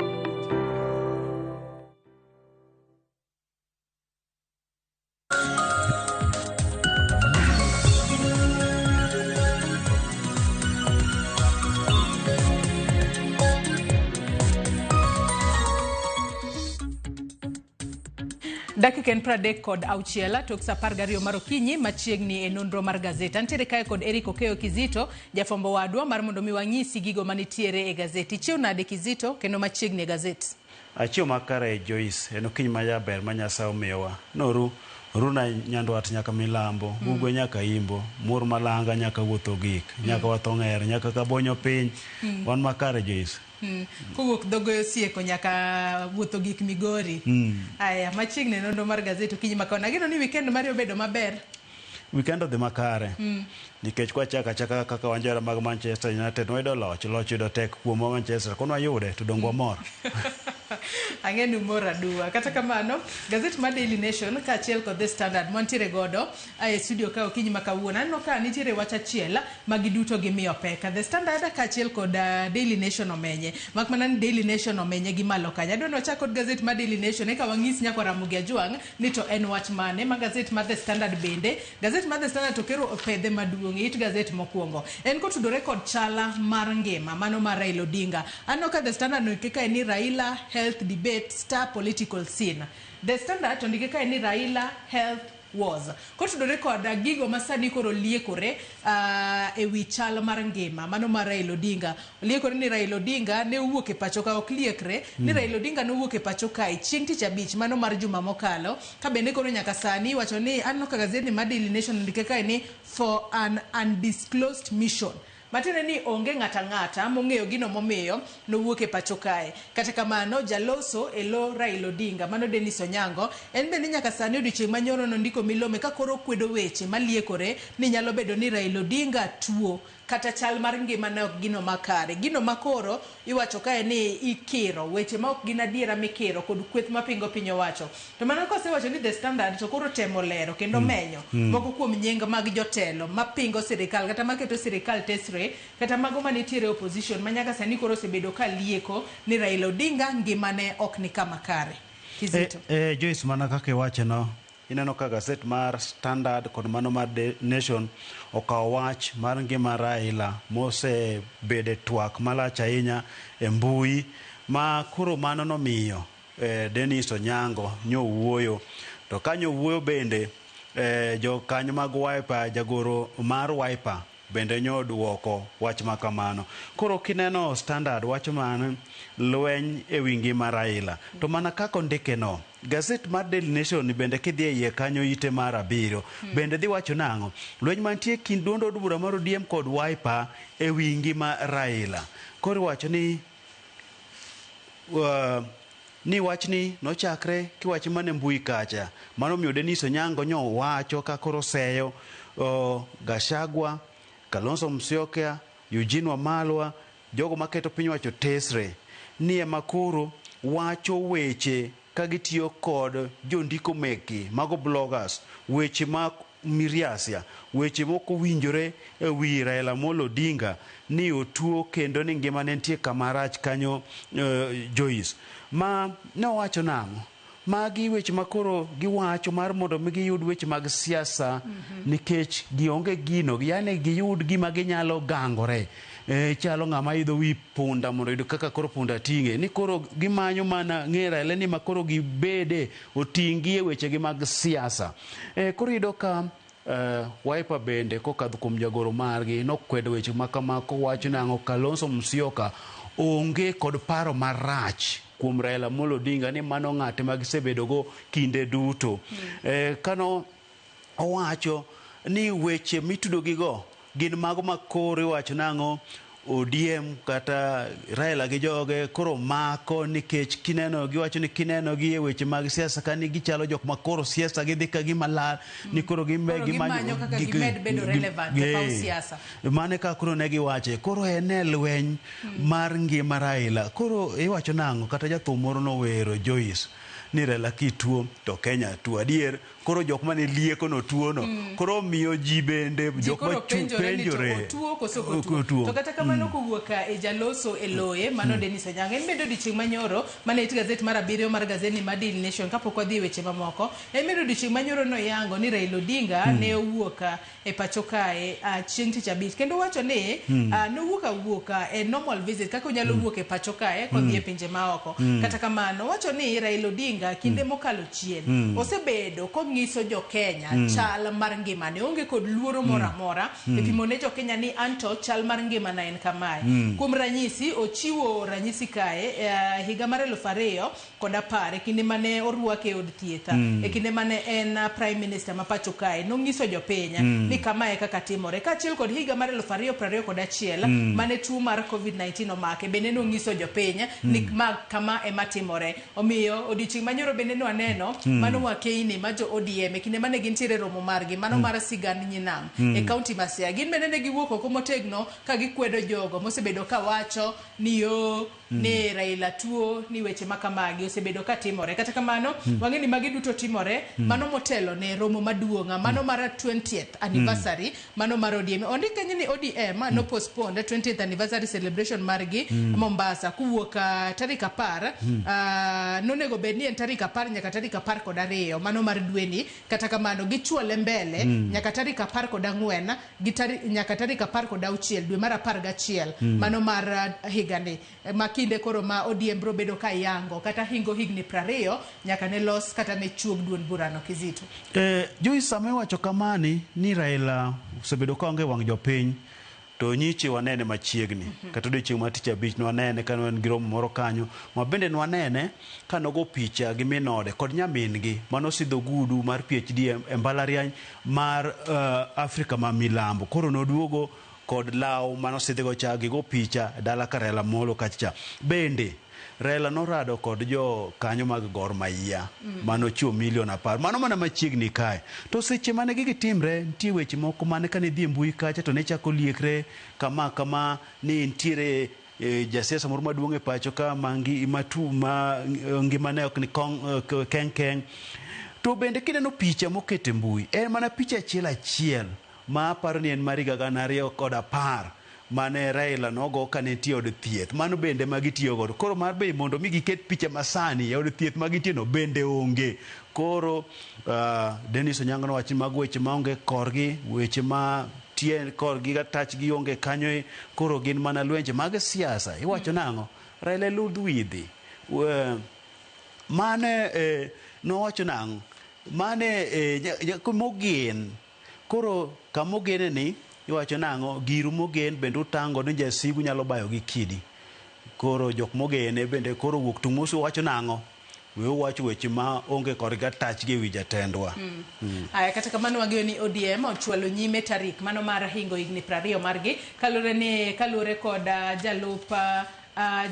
Dakika en 36 tok sa 12 mar okinyi machiegni e nonro mar gazet. Antiere kae kod Eric Okeyo Kizito, jafwambo wadwa mar mondo mi wang'isi gigo manitiere e gazet. Ichiew nade Kizito kendo machiegni e gazet? Achiew makare Joyce, en okinyi majaber ma Nyasaye omiyowa. Noru runa nyandwat nyaka milambo, ugwe nyaka imbo, mur malanga nyaka wuotho gik, nyaka watho ng'er, nyaka kabonyo piny. Wan makare Joyce. Kowuok dhogoyo sieko nyaka wuotho gik Migori. Aya, machiegni nonro mar gazet okinyi ma kawuono. Ageno ni weekend mari obedo maber. Weekend odhi makare. Nikech kwachako achaka kaka wan johera mag Manchester United wayudo loch, loch yudo tek kuomwa Manchester, kono wayude to dong wamor. Ang'e ni umor aduwa. Kata kamano, gazet mar Daily Nation kaachiel kod The Standard mantiere godo e studio ka okinyi ma kawuono. Aneno ka nitiere wach achiel ma giduto gimiyo pek. The Standard kaachiel kod Daily Nation omenye. Mak mana ni Daily Nation omenye gi malo kanyo. Adwa ni wachak kod gazet mar Daily Nation eka wang'is nyakwa Ramogi Ajwang' ni to en wach mane ma gazet mar The Standard bende. Gazet mar The Standard to kero opedhe maduong' it gazet mokwongo. En kotudore kod chala mar ngima mano mar Raila Odinga. Aneno ka The Standard ondike kae ni Raila Health Debate Star Political Scene. The Standard ondike kae ni Raila Health Wars. Kotudore kod gigo ma sani koro liekore e wi chal mar ngima mano mar Raila Odinga. Liekore ni Raila Odinga ne owuok e pacho ka ok liekre ni Raila Odinga ne owuok e pacho kae chieng' tich abich mano mar juma mokalo ka bende koro nyaka sani iwacho ni aneno ka gazeti mar Daily Nation ondike kae ni for an undisclosed mission. Matiende ni onge ng'ata ng'ata mong'eyo gino momiyo nowuok e pacho kae. Kata kamano, jaloso e lo Raila Odinga, mano Dennis Onyango, en bende nyaka sani odiochieng' manyoro nondiko milome ka koro kwedo weche maliekore ni nyalo bedo ni Raila Odinga tuo kata chal mar ngima ne ok gino makare. Gino makoro iwacho kae ni ikiro, weche ma ok gin adiera mikiro kod kweth mapingo piny owacho. To mano kosewacho ni The Standard to koro temo lero kendo menyo moko kuom nying mag jotelo mapingo sirikal kata maketo sirikal tesre kata mago manitiere opposition ma nyaka sani koro osebedo ka lieko ni Raila Odinga ngimane ok ni kama kare. Kizito. Joyce, mana kaka iwache no, ineno ka gazet mar Standard kod mano mar Nation okawo wach mar ngima Raila mosebede twak malach ahinya e mbui ma koro mano nomiyo Dennis Onyango nyowuoyo. To ka nyowuoyo bende jokanyo mag Wiper, jagoro mar Wiper bende nyoduoko wach ma kamano. Koro kineno Standard wacho mana lweny e wi ngima Raila. To mana kaka ondike no, gazet mar Daily Nation bende kidhi e iye kanyo ite mar 7 bende dhi wacho nang'o? Lweny mantie kind duond od bura mar ODM kod Wiper e wi ngima Raila. Koro iwacho ni ni wachni nochakre kiwacho mana e mbui kacha. Mano omiyo Dennis Onyango nyo wacho ka koro seyo Gachagua, Kalonzo Musyoka, Eugene Wamalwa, jogo maketo piny wacho tesre ni ema koro wacho weche ka gitiyo kod jondiko mekgi, mago bloggers, weche ma miriasia, weche mok owinjore e wi Raila Amolo Odinga ni otuo kendo ni ngimane nitie kama rach kanyo. Joyce, ma nowacho nang'o? Magi weche ma koro giwacho mar mondo mi giyud weche mag siasa nikech gionge gino, yani giyud gima ginyalo gangore. Chalo ng'ama idho wi punda mondo oyud kaka koro punda ting'e. Ni koro gimanyo mana ng'e Raila ni ma koro gibede oting'gi e wechegi mag siasa. Koro iyudo ka Wiper bende kokadho kuom jagoro margi nokwedo weche ma kama kowacho nang'o Kalonzo Musyoka onge kod paro marach kuom Raila Amolo Odinga ni mano ng'ate ma gisebedogo kinde duto. Kano owacho ni weche mitudogigo gin mago ma koro iwacho nang'o ODM kata Raila gi joge koro mako nikech kineno giwacho ni kineno gi e weche mag siasa ka ni gichalo jok ma koro siasa gidhi ka gima lal ni koro Koro gimanyo kaka gimed bedo relevant e paw siasa. Mane ka koro ne giwache koro en e lweny mar ngima Raila koro iwacho nang'o kata jathum moro nowero Joyce ni Raila kituo to Kenya tuo adier koro jok mane lieko no tuo no koro miyo ji bende Ji jok koro ma penjore ni to penjore otuo koso ok Ok otuo. otuo. To kata kamano kowuok e jaloso e loye mano Dennis Onyango en bende odiochieng' manyoro mane it gazet mar abiriyo mar gazeti mar Daily Nation kapok wadhi e weche mamoko en bende odiochieng' manyoro noyango ni Raila Odinga ne owuok e pacho kae chieng' tich abich kendo wacho ni nowuok awuoka e normal visit kaka onyalo wuok e pacho kae kodhi e pinje maoko. Kata kamano wacho ni Raila Odinga kinde mokalo chien osebedo kong'iso jo Kenya chal mar ngimane onge kod luoro moro amora e pimo ne jo Kenya ni anto chal mar ngimana en kamae. Kuom ranyisi ochiwo ranyisi kae higa mar 2010 e kinde mane orwake e od thieth e kinde mane en prime minister ma pacho kae nong'iso jopiny ni kamae kaka timore kaachiel kod higa mar 2021 mane tuo mar COVID-19 omake bende nong'iso jopiny ni ma kama ema timore. Omiyo odiochieng' manyoro bende nwaneno mano wakeini ma jo ODM e kinde mane gintiere romo margi mano mar sigand Nyinam e kaunti ma Siaya gin bende ne giwuok oko motegno ka gikwedo jogo mosebedo ka wacho ni yo ni Raila tuo ni weche ma kamagi osebedo ka timore. Kata kamano wang'e ni magi duto timore mano motelo ne romo maduong' mano mar 20th anniversary mano mar ODM. Ondik kanyo ni ODM no postpone 20th anniversary celebration margi Mombasa kowuok tarik 10 nonego bed ni en tarik 10 nyaka tarik 12 mano mar dweni. Kata kamano gichwale mbele nyaka tarik 14 gi nyaka tarik 16 dwe mar 11 mano mar higani ma kinde koro ma ODM biro bedo ka yango kata hingo higni 20 nyaka ne los kata ne chuog duond burano Kizito. Joyce sama iwacho kamani ni Raila osebedo ka onge wang' jopiny to nyiche wanene machiegni kata odiochieng' mar tich abich nwanene ka ne en gi romo moro kanyo ma bende nwanene ka nogo picha gi min ode kod nyamin-gi manosidho ogudu mar PhD e mbalariany mar Afrika ma milambo. Koro noduogo kod law manosidhigo cha gigo picha e dala ka Raila Amolo kacha cha. Bende Raila norado kod jo kanyo mag Gor Mahia manochiwo milion 10 mano mana machiegni kae. To seche mane gigi timre nitie weche moko mane kane idhi e mbui kacha to ne chako liekre kama kama ni nitiere jasiasa moro maduong' e pacho ka ma ngimane ok ni keng keng. To bende kineno picha moket e mbui en mana picha achiel achiel ma aparo ni en mar higa 2010 mane Raila nogo kane nitie od thieth. Mano bende ma gitiyo godo. Koro mar be mondo mi giket picha masani e od thieth ma gintie no bende onge. Koro Dennis Onyango nowacho ni mago weche maonge korgi, weche ma tie korgi gatachgi onge kanyo, koro gin mana lwenje mag siasa. Iwacho nang'o? Raila ludh widhi. Mane nowacho nang'o? Mane mogen. Koro kamogene ni iwacho nang'o? Giru mogen bende utango ni jasigu nyalo bayo gi kidi. Koro jok mogene bende koro wuok tung' mosu wacho nang'o? We uwacho weche ma onge kod gatachgi e wi jatendwa. Aya, kata kamano wang'eyo ni ODM ochwalo nyime tarik mano mar hingo higni 20 margi kaluwore kod jalup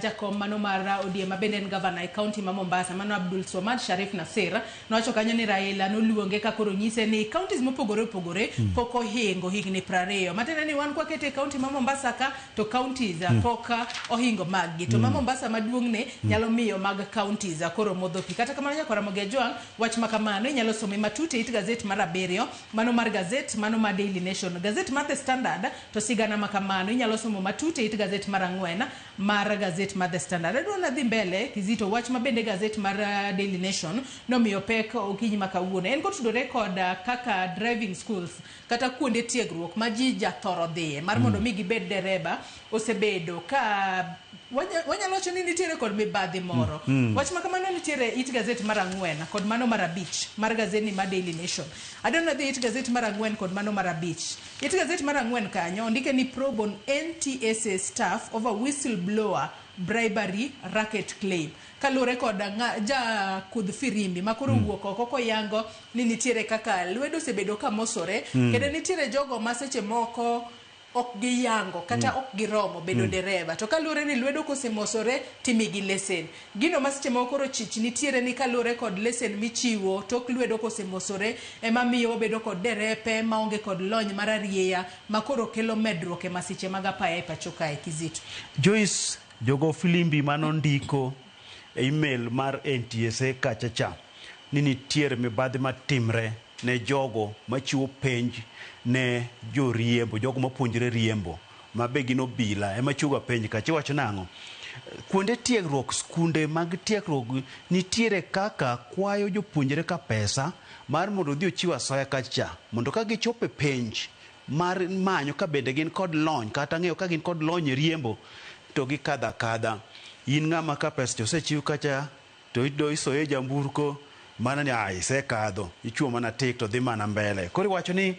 jakom mano mar ODM ma bende en gavana e kaunti ma Mombasa mano Abdul Swamad Sharif Nasir nowacho kanyo ni Raila noluonge ka koro nyise ni counties mopogore opogore pok ohingo higni 20 matiende ni wan kwakete e kaunti ma Mombasa ka to counties pok ohingo mag gi to ma Mombasa maduong' ne nyalo miyo mag counties koro modho pi. Kata kamano nyakwara Ramogi Ajwang' wach ma kamano inyalo some matut e it gazet mar 7 mano mar gazet mano mar Daily Nation. Gazet mar The Standard to sigana ma kamano inyalo somo matut e it gazet mar 4 mar mar gazet mar The Standard. Adwa nadhi mbele Kizito, wach ma bende gazet mar Daily Nation nomiyo pek okinyi ma kawuono en kotudore kod kaka driving schools kata kuonde tiegruok ma ji jathoro dhiye mar mondo mi gibed dereba osebedo ka wanyalo wacho ni nitiere kod mibadhi moro. Wach ma kamano nitiere it gazet mar 4 kod mano mar 5 mar gazeti mar Daily Nation. Adwa nadhi it gazet mar 4 kod mano mar 5. It gazet mar 4 kanyo ondike ni probe on NTSA staff over whistleblower bribery racket claim. Kaluwore kod ja kudh firimbi ma koro wuok oko koyango ni nitiere kaka lwedo osebedo ka mosore, kendo nitiere jogo ma seche moko ok giyango kata ok giromo bedo dereva, to kaluwore ni lwedo kosemosore timigi lesen. Gino ma seche moko koro chich nitiere ni kaluwore kod lesen michiwo tok lwedo kosemosore ema miyo wabedo kod derepe maonge kod lony mar arieya ma koro kelo medruok e masiche mag apaya e pacho kae. Kizito. Joyce, jogo filimbi manondiko e email mar NTSA kacha cha ni nitiere mibadhi matimre ne jogo machiwo penj ne joriembo, jogo mapuonjre riembo ma be gin obila ema chiwo ga penj kacha. Iwacho nang'o? Kuonde tiegruok, skunde mag tiegruok nitiere kaka kwayo jopuonjre ka pesa mar mondo odhi ochiw asoya kacha mondo ka gichopo e penj mar manyo ka bende gin kod lony kata ng'eyo ka gin kod lony e riembo to gikadho akadha. In ng'ama ka pesa osechiw kacha to isoye jamburko mana ni isekadho, ichuo mana tik to dhi mana mbele. Koro iwacho ni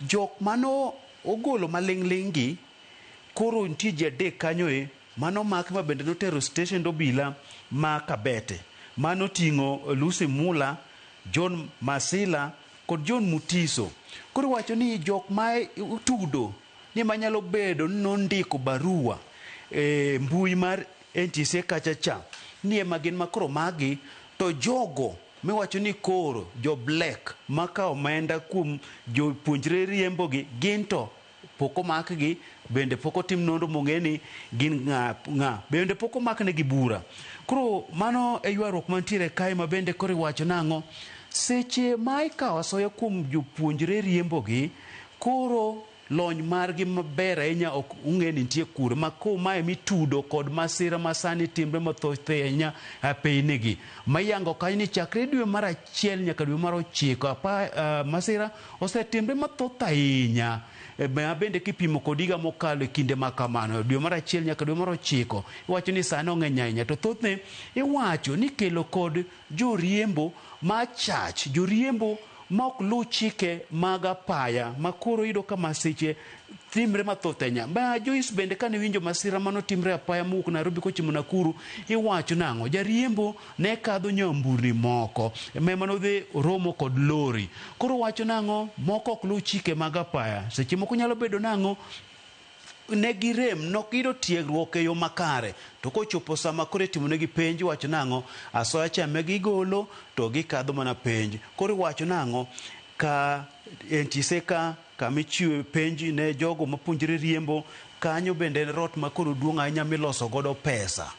jok mano ogolo maling'ling' gi koro nitie ji 3 kanyo e mano mak ma bende notero station obila ma Kabete. Mano ting'o Lucy Mula, John Masila kod John Mutiso. Koro iwacho ni jok ma tudo ni manyalo bedo ni nondiko barua e mbui mar NTSA kacha cha ni ema gin makoro magi to jogo miwacho ni koro jo black maka omenda kuom jopuonjre riembo gi gin to pok omakgi, bende pok otim nonro mong'e ni gin ng'a, bende pok omaknegi bura. Koro mano e ywaruok mantiere kae ma bende koro iwacho nang'o seche ma ikawo asoya kuom jopuonjre riembo gi koro lony margi maber ahinya ok ung'e ni nitie kure ma ko mae mitudo kod masira masani timre mathoth ahinya e pinygi. Mayango kanyo ni chakre dwe mar 1 nyaka dwe mar 9 masira osetimre mathoth ahinya. Ma bende kipimo kod higa mokalo e kinde ma kamano dwe mar 1 nyaka dwe mar 9 iwacho ni sani ong'eny ahinya to thothne iwacho ni kelo kod joriembo machach, joriembo ma ok luw chike mag apaya ma koro iyudo ka masiche timre mathoth ahinya. Ma Joyce bende kane winjo masira manotimre apaya mowuok Nairobi kochomo Nakuru iwacho nang'o? Jariembo ne kadho nyamburni moko ema nodhi romo kod lori. Koro wacho nang'o? Moko ok luw chike mag apaya. Seche moko nyalo bedo nang'o? Ne girem, nok giyudo tiegruok e yo makare. To kochopo sama koro itimonegi penj iwacho nang'o? Asoya cha ema gigolo to gikadho mana penj. Koro iwacho nang'o? Ka NTSA ka kama ichiwe penj ne jogo mapuonjre riembo kanyo bende en rot ma koro duong' ahinya miloso godo pesa.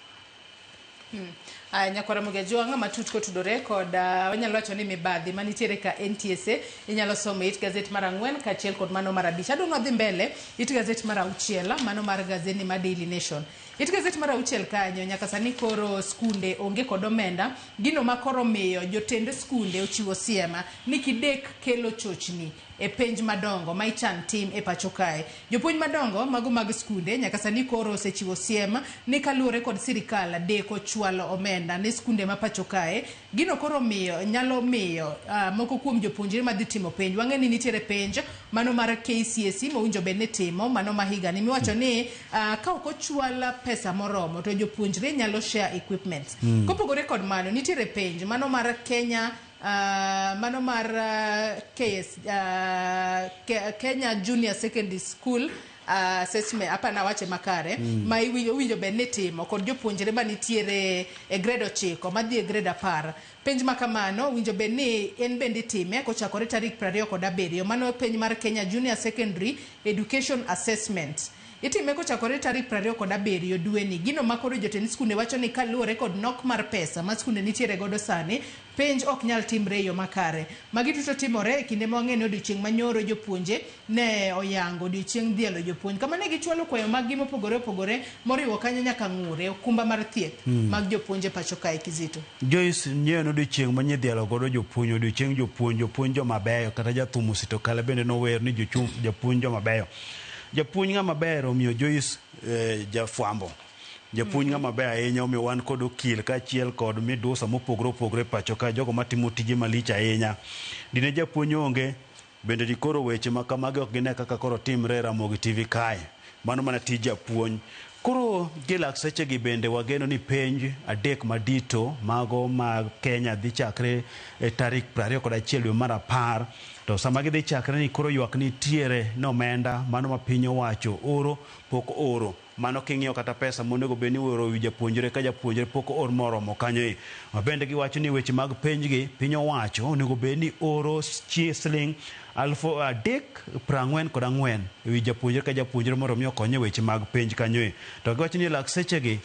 Nyakwara Mogejwang' matut kotudore kod wanyalo wacho ni mibadhi manitiere ka NTSA inyalo somo it gazet mar 4 kaachiel kod mano mar 5. Adwa nwadhi mbele it gazet mar 6 mano mar gazeti mar Daily Nation. It gazet mar 6 kanyo nyaka sani koro skunde onge kod omenda, gino ma koro miyo jotend skunde ochiwo siema ni kidek kelo chochni e penj madongo ma ichan tim e pacho kae. Jopuonj madongo mago mag skunde nyaka sani koro osechiwo siem ni kaluwore kod sirikal deko chwalo omenda ne skunde ma pacho kae, gino koro miyo nyalo miyo moko kuom jopuonjre madhi timo penj. Wang'e ni nitiere penj mano mar KCSE mowinjo bed ni timo mano ma higani miwacho ni ka ok ochwal pesa moromo to jopuonjre nyalo share equipment. Kopogore kod mano nitiere penj mano mar Kenya mano mar Kenya Junior Secondary School assessment apana wache makare ma iwinjo bed ni timo kod jopuonjre manitiere e grade 9 madhi e grade 10. Penj ma kamano winjo bed ni en bende itime kochakore tarik 27. Mano penj mar Kenya Junior Secondary Education Assessment. Itime kochakore tarik 27 dweni. Gino ma koro jotend skunde wacho ni kaluwore kod nok mar pesa ma skunde nitiere godo sani, penj ok nyal timre e yo makare. Magi duto timore e kinde ma wang'eyo ni odiochieng' manyoro jopuonje ne oyango odiochieng' dhialo jopuonj. Kama ne gichwalo kwayo maggi mopogore opogore moriwo kanyo nyaka ng'ur e okumba mar thieth mag jopuonj e pacho kae Kizito. Joyce nyeyo ni odiochieng' ma nyidhialo godo jopuonj, odiochieng' jopuonj, jopuonj joma beyo, kata jathum Osito Kale bende nower ni jochung' japuonj joma beyo. Japuonj ng'ama ber omiyo Joyce jafwambo. Japuonj ng'ama ber ahinya omiyo wan kod okil kaachiel kod midusa mopogore opogore e pacho ka, jogo matimo tije malich ahinya. Dine japuonj onge, bende dikoro weche ma kamagi ok gine kaka koro timre e Ramogi TV kae. Mano mana tij japuonj. Koro gi lak sechegi bende wageno ni penj adek madito mago mag Kenya dhi chakre e tarik 21 dwe mar 10. To sama gidhi chakre ni koro ywak nitiere ni omenda mano ma piny owacho oro pok oro. Mano king'iyo kata pesa monego bed ni ioro wi japuonjre ka japuonjre pok oor moromo kanyo e. Ma bende giwacho ni weche mag penj gi piny owacho onego bed ni oro siling 3,044 e wi japuonjre ka japuonjre mondo mi okony e weche mag penj kanyo e. To giwacho ni e lak sechegi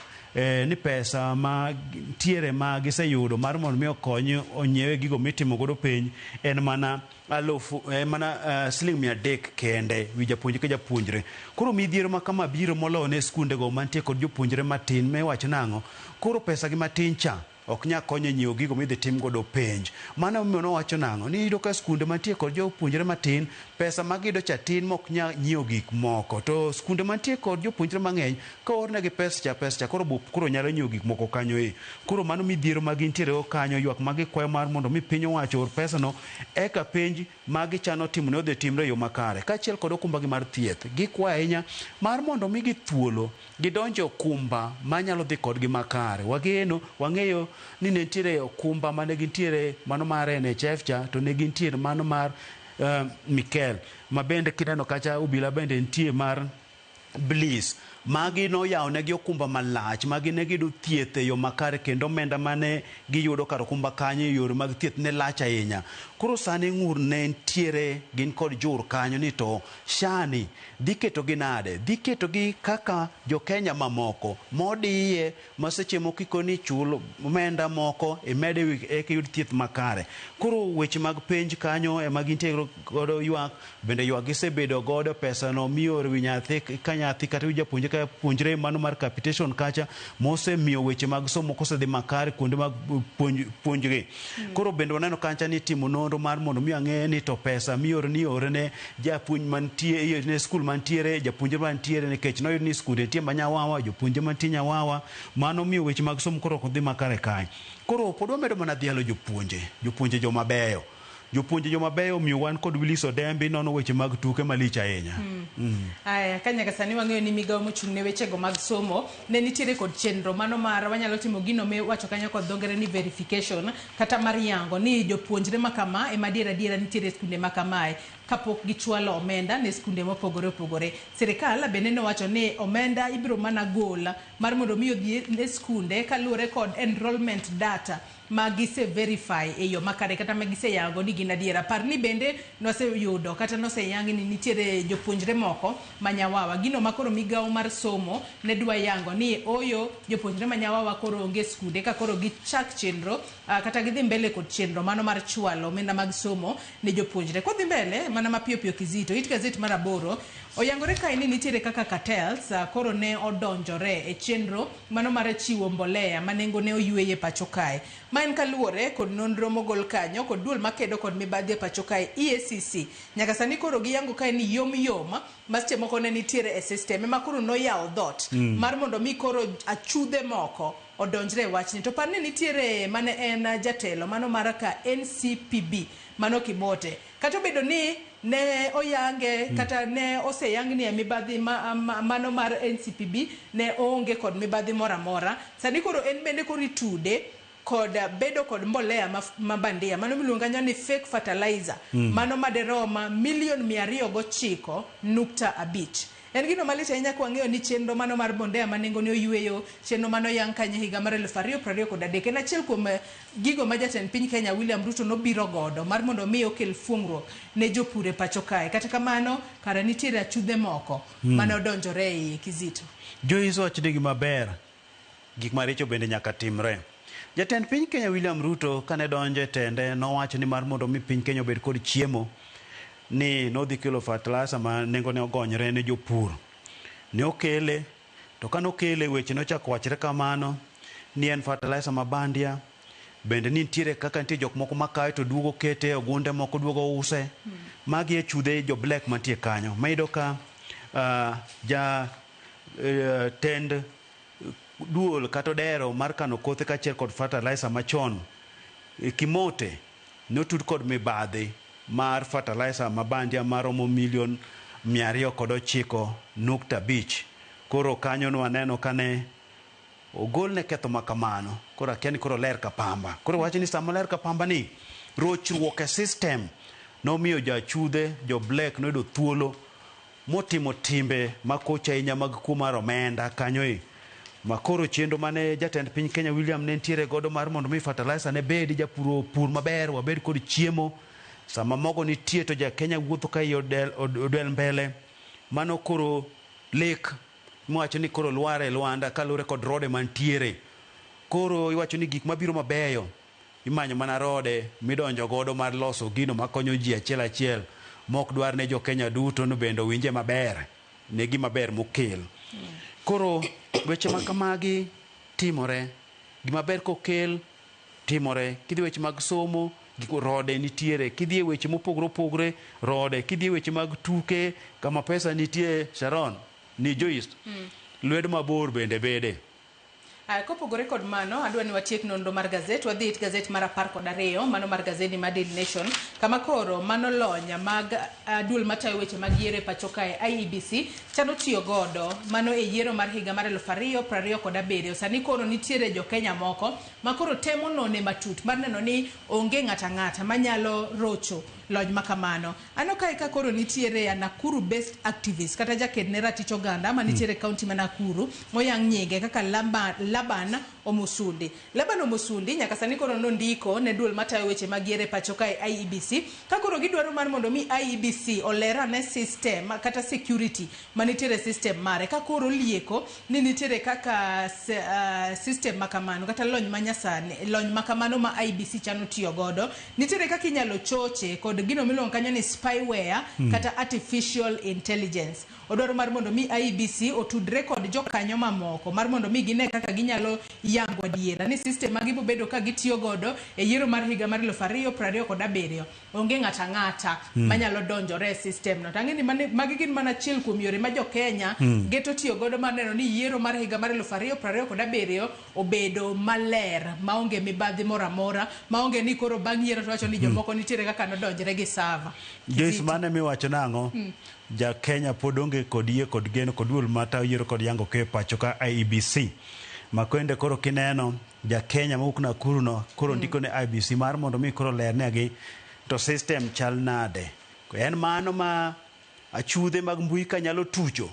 ni pesa ma ntiere ma giseyudo mar mondo mi okony onyiewe gigo mitimo godo penj en mana alufu en mana siling 300 kende wi japuonjre ka japuonjre. Koro midhiero ma kama biro moloyo ne skunde go mantie kod jopuonjre matin ma iwacho nang'o? Koro pesa gi matin cha ok nyal konyo e nyiewo gigo midhi tim godo penj. Mano emomiyo nowacho nang'o? Ni iyudo ka skunde mantie kod jopuonjre matin, pesa ma giyudo cha tin ma ok nyal nyiewo gik moko. To skunde mantie kod jopuonjre mang'eny, ka oornegi pesa cha, pesa cha koro bup koro nyalo nyiewo gik moko kanyo e. Koro mano midhiero ma gintiere go kanyo, ywak ma gikwayo mar mondo mi piny owacho oor pesa no, eka penj ma gichano timo ne odhi timre e yo makare. Kaachiel kod okumba gi mar thieth, gikwayo ahinya mar mondo migi thuolo gidonje okumba manyalo dhi kodgi makare. Wageno, wang'eyo ni ne nitiere okumba mane gintiere mano mar NHIF cha, to ne gintiere mano mar Mikel, ma bende kineno kacha obila bende nitie mar Bliss. Magi noyawo negi okumba malach, magi ne giyudo thieth e yo makare kendo omenda mane giyudo kar okumba kanyo e yore mag thieth ne lach ahinya. Koro sani ng'ur ne nitiere gin kod jur kanyo ni to SHA ni dhi ketogi nade? Dhi ketogi kaka jo Kenya mamoko modiye ma seche moko ikoni ichul omenda moko imed ewi eka iyud thieth makare. Koro weche mag penj kanyo ema gintie godo ywak, bende ywak gisebedo godo pesa no mioro wi nyathi ka nyathi kata wi japuonjre ka japuonjre mano mar capitation kacha mosemiyo weche mag somo kosedhi makare kuonde mag puonjgi. Koro bende waneno kacha ni timo nonro mar mondo mi ang'e ni to pesa mioro ni iore ne japuonj mantie ne skul mantiere japuonjre mantiere nikech noyud ni skunde nitie ma Nyawawa jopuonje mantie Nyawawa mano miyo weche mag somo koro ok dhi makare kae. Koro pod wamedo mana dhialo jopuonje, jopuonje joma beyo. Jopuonje joma beyo omiyo wan kod Willis Odembi nono weche mag tuke malich ahinya. Aya, ka nyaka sani wang'eyo ni migawo mochung' ne wechego mag somo ne nitiere kod chenro mano mar wanyalo timo gino miwacho kanyo kod dho ngere ni verification kata mar yango ni jopuonjre ma kama ema adier adiera nitiere e skunde ma kamae kapok gichwalo omenda ne skunde mopogore opogore. Sirikal bende nowacho ni omenda ibiro mana gol mar mondo mi odhi ne skunde kaluwore kod enrollment data ma gise verify e yo makare kata ma giseyango ni gin adiera. Par ni bende noseyudo kata noseyang ni nitiere jopuonjre moko ma Nyawawa. Gino ma koro migawo mar somo ne dwa yango ni oyo jopuonjre ma Nyawawa koro onge skunde ka koro gichak chenro kata gidhi mbele kod chenro mano mar chwalo omenda mag somo ne jopuonjre. Kodhi mbele mana mapiyo piyo Kizito, it gazet mar 8 oyangore kae ni nitiere kaka cartels koro ne odonjore e chenro mano mar chiwo mbolea ma nengo ne oyueye pacho kae. Ma en kaluwore kod nonro mogol kanyo kod duol makedo kod mibadhi e pacho kae EACC. Nyaka sani koro giyango kae ni yom yom ma seche moko ne nitiere e system ema koro noyawo dhoot mar mondo mi koro achudhe moko odonjre e wachni. To par ni nitiere mane en jatelo mano mar ka NCPB mano Kibote. Kata obedo ni ne oyange kata ne oseyang ni e mibadhi mano mar NCPB ne oonge kod mibadhi moro amora. Sani koro en bende koro itude kod bedo kod mbolea ma bandia mano miluongo kanyo ni fake fertilizer mano maderoma milion 209.5. En gino malit ahinya ka wang'iyo ni chenro mano mar Bondea ma nengone oyueyo, chenro mane oyang kanyo e higa mar 2023 en achiel kuom gigo ma jatend piny Kenya William Ruto nobiro godo mar mondo mi okel fuong'ruok ne jopur e pacho kae. Kata kamano, kara nitiere achudhe moko mane odonjore e iye Kizito. Joyce wacho ni gima ber, gik maricho bende nyaka timre. Jatend piny Kenya William Ruto kane donjo e tende nowacho ni mar mondo mi piny Kenya obed kod chiemo ni nodhi kelo fertilizer ma nengone ogonyre ne jopur. Ne okele, to kane okele weche nochako wachre kamano ni en fertilizer ma bandia, bende ni nitiere kaka nitie jok moko makawe to duogo kete, ogunde moko duogo use. Magi e chudhe jo black mantie kanyo. Ma iyudo ka ja tend duol kata odero mar kano kothe kaachiel kod fertilizer machon Kimote notud kod mibadhi mar fertilizer ma bandia maromo milion 209.5. Koro kanyo nwaneno kane ogolne ketho ma kamano. Koro akia ni koro ler ka pamba. Koro wacho ni sama ler ka pamba ni, rochruok e system nomiyo jachudhe, jo black noyudo thuolo motimo timbe makoch ahinya mag kuo mar omenda kanyo e. Makoro chenro mane jatend piny Kenya William ne nitiere godo mar mondo mi fertilizer ne bedi, japur opur maber, wabed kod chiemo. Sama mogo nitie to ja Kenya wuotho ka iye odel mbele. Mano koro lek miwacho ni koro lwar e lwanda kaluwore kod rode mantiere. Koro iwacho ni gik mabiro mabeyo imanyo mana rode midonjo godo mar loso gino makonyo ji achiel achiel mok dwar ne jo Kenya duto no bende owinje maber ne gima ber mokel. Koro weche ma kamagi timore. Gima ber kokel timore. Kidhi weche mag somo, rode nitiere. Kidhi e weche mopogore opogore, rode. Kidhi e weche mag tuke, kama pesa nitie, Sharon, ni Joyce, lwedo mabor bende bede. Kopogore kod mano, adwa ni watiek nonro mar gazet, wadhi it gazet mar 12, mano mar gazedi mar Daily Nation, kama koro mano lony mag duol matayo weche mag yiero e pacho kae IEBC chano tiyo godo mano e yiero mar higa mar 2027. Sani koro nitiere jo Kenya moko ma koro temo none matut mar neno ni onge ng'ata ang'ata manyalo rocho lony makamano. Aneno kae ka koro nitiere a Nakuru based activist kata jaked ne ratich oganda manitiere e county ma Nakuru moyang nyinge kaka Laban Omusundi. Laban Omusundi nyaka sani koro nondiko ne duol matayo weche mag yiero e pacho kae IEBC ka koro gidwaro mar mondo mi IEBC oler ane system kata security manitiere e system mare ka koro lieko ni nitiere kaka system makamano kata lony manyasani, lony makamano ma IEBC chano tiyo godo nitiere kaka inyalo choche kod gino miluongo kanyo ni spyware kata artificial intelligence. Odwaro mar mondo mi IEBC otudre kod jokanyo mamoko mar mondo mi gine kaka ginyalo yango adiera ni system ma gibobedo ka gitiyo godo e yiero mar higa mar 2027 onge ng'ata ang'ata manyalo donjore e system no. To ang'e ni magi gin mana achiel kuom yore ma jo Kenya geto tiyo godo mar neno ni yiero mar higa mar 2027 obedo maler maonge mibadhi moro amora, maonge ni koro bang' yiero to wacho ni jomoko nitiere kaka nodonjre gi server. Joyce, mane miwacho nang'o? Ja Kenya pod onge kod yie kod geno kod duol matayo yiero kod yango keyo pacho ka IEBC. Makwende koro kineno ja Kenya mawuok Nakuru no koro ndiko ne IEBC mar mondo mi koro lernegi to system chal nade. En mano ma achudhe mag mbui ka nyalo tucho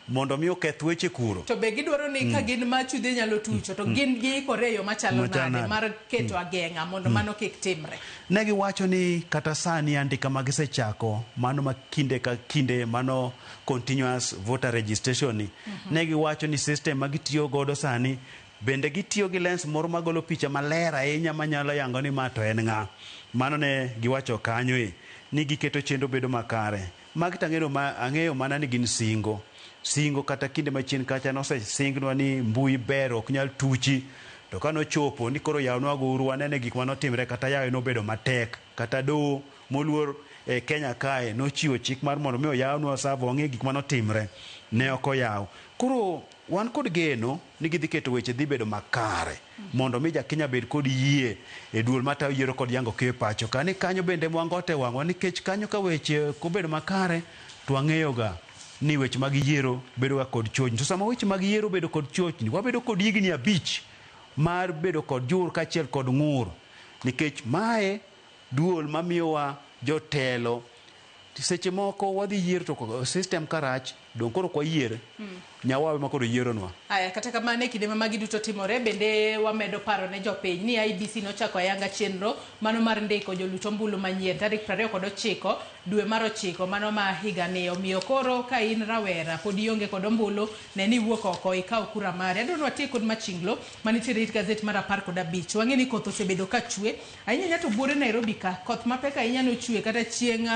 mondo mi oketh weche kuro. To be gidwaro ni ka gin ma achudhe nyalo tucho to gin giikore e yo machalo nade mar keto ageng'a mondo mano kik timre. Ne giwacho ni kata sani andika ma gisechako mano ma kinde ka kinde mano continuous voter registration ni ne giwacho ni system ma gitiyo godo sani bende gitiyo gi lens moro magolo picha maler ahinya manyalo yango ni ma to en ng'a. Mano ne giwacho kanyo e ni giketo chenro bedo makare. Magi to ang'eyo mana ni gin singo. Singo kata kinde machien kacha nosesingnwa ni mbui ber ok nyal tuchi. To kane ochopo ni koro yawnwa gouru wanene gik manotimre kata yawe nobedo matek. Kata doho moluor e Kenya kae nochiwo chik mar mondo mi oyawnwa server wang'e gik manotimre. Ne ok oyaw. Koro wan kod geno ni gidhi keto weche dhi bedo makare mondo mi ja Kenya bed kod yie e duol matayo yiero kod yango keyo pacho ka. Ni kanyo bende mwangote wang'wa nikech kanyo ka weche kobedo makare to wang'eyoga ni weche mag yiero bedo ga kod chochni. To sama weche mag yiero bedo kod chochni, wabedo kod higni 5 mar bedo kod jur kaachiel kod ng'ur. Nikech mae duol mamiyowa jotelo. Seche moko wadhi yiero to system karach, Dong koro kwa yiere. Nyawawe ma koro yieronwa. Aya, kata kamano e kinde ma magi duto timore bende wamedo paro ne jopiny ni IEBC nochako ayanga chenro mano mar ndiko jolut ombulu manyien tarik 29 dwe mar 9 mano ma higani. Omiyo koro ka in rawera pod ionge kod ombulu, ne ni iwuok oko ikaw kura mari. Adwaro ni watiek kod machinglo manitiere it gazet mar 15. Wang'e ni koth osebedo ka chwe ahinya ahinya to buore Nairobi ka koth mapek ahinya nochwe kata chieng'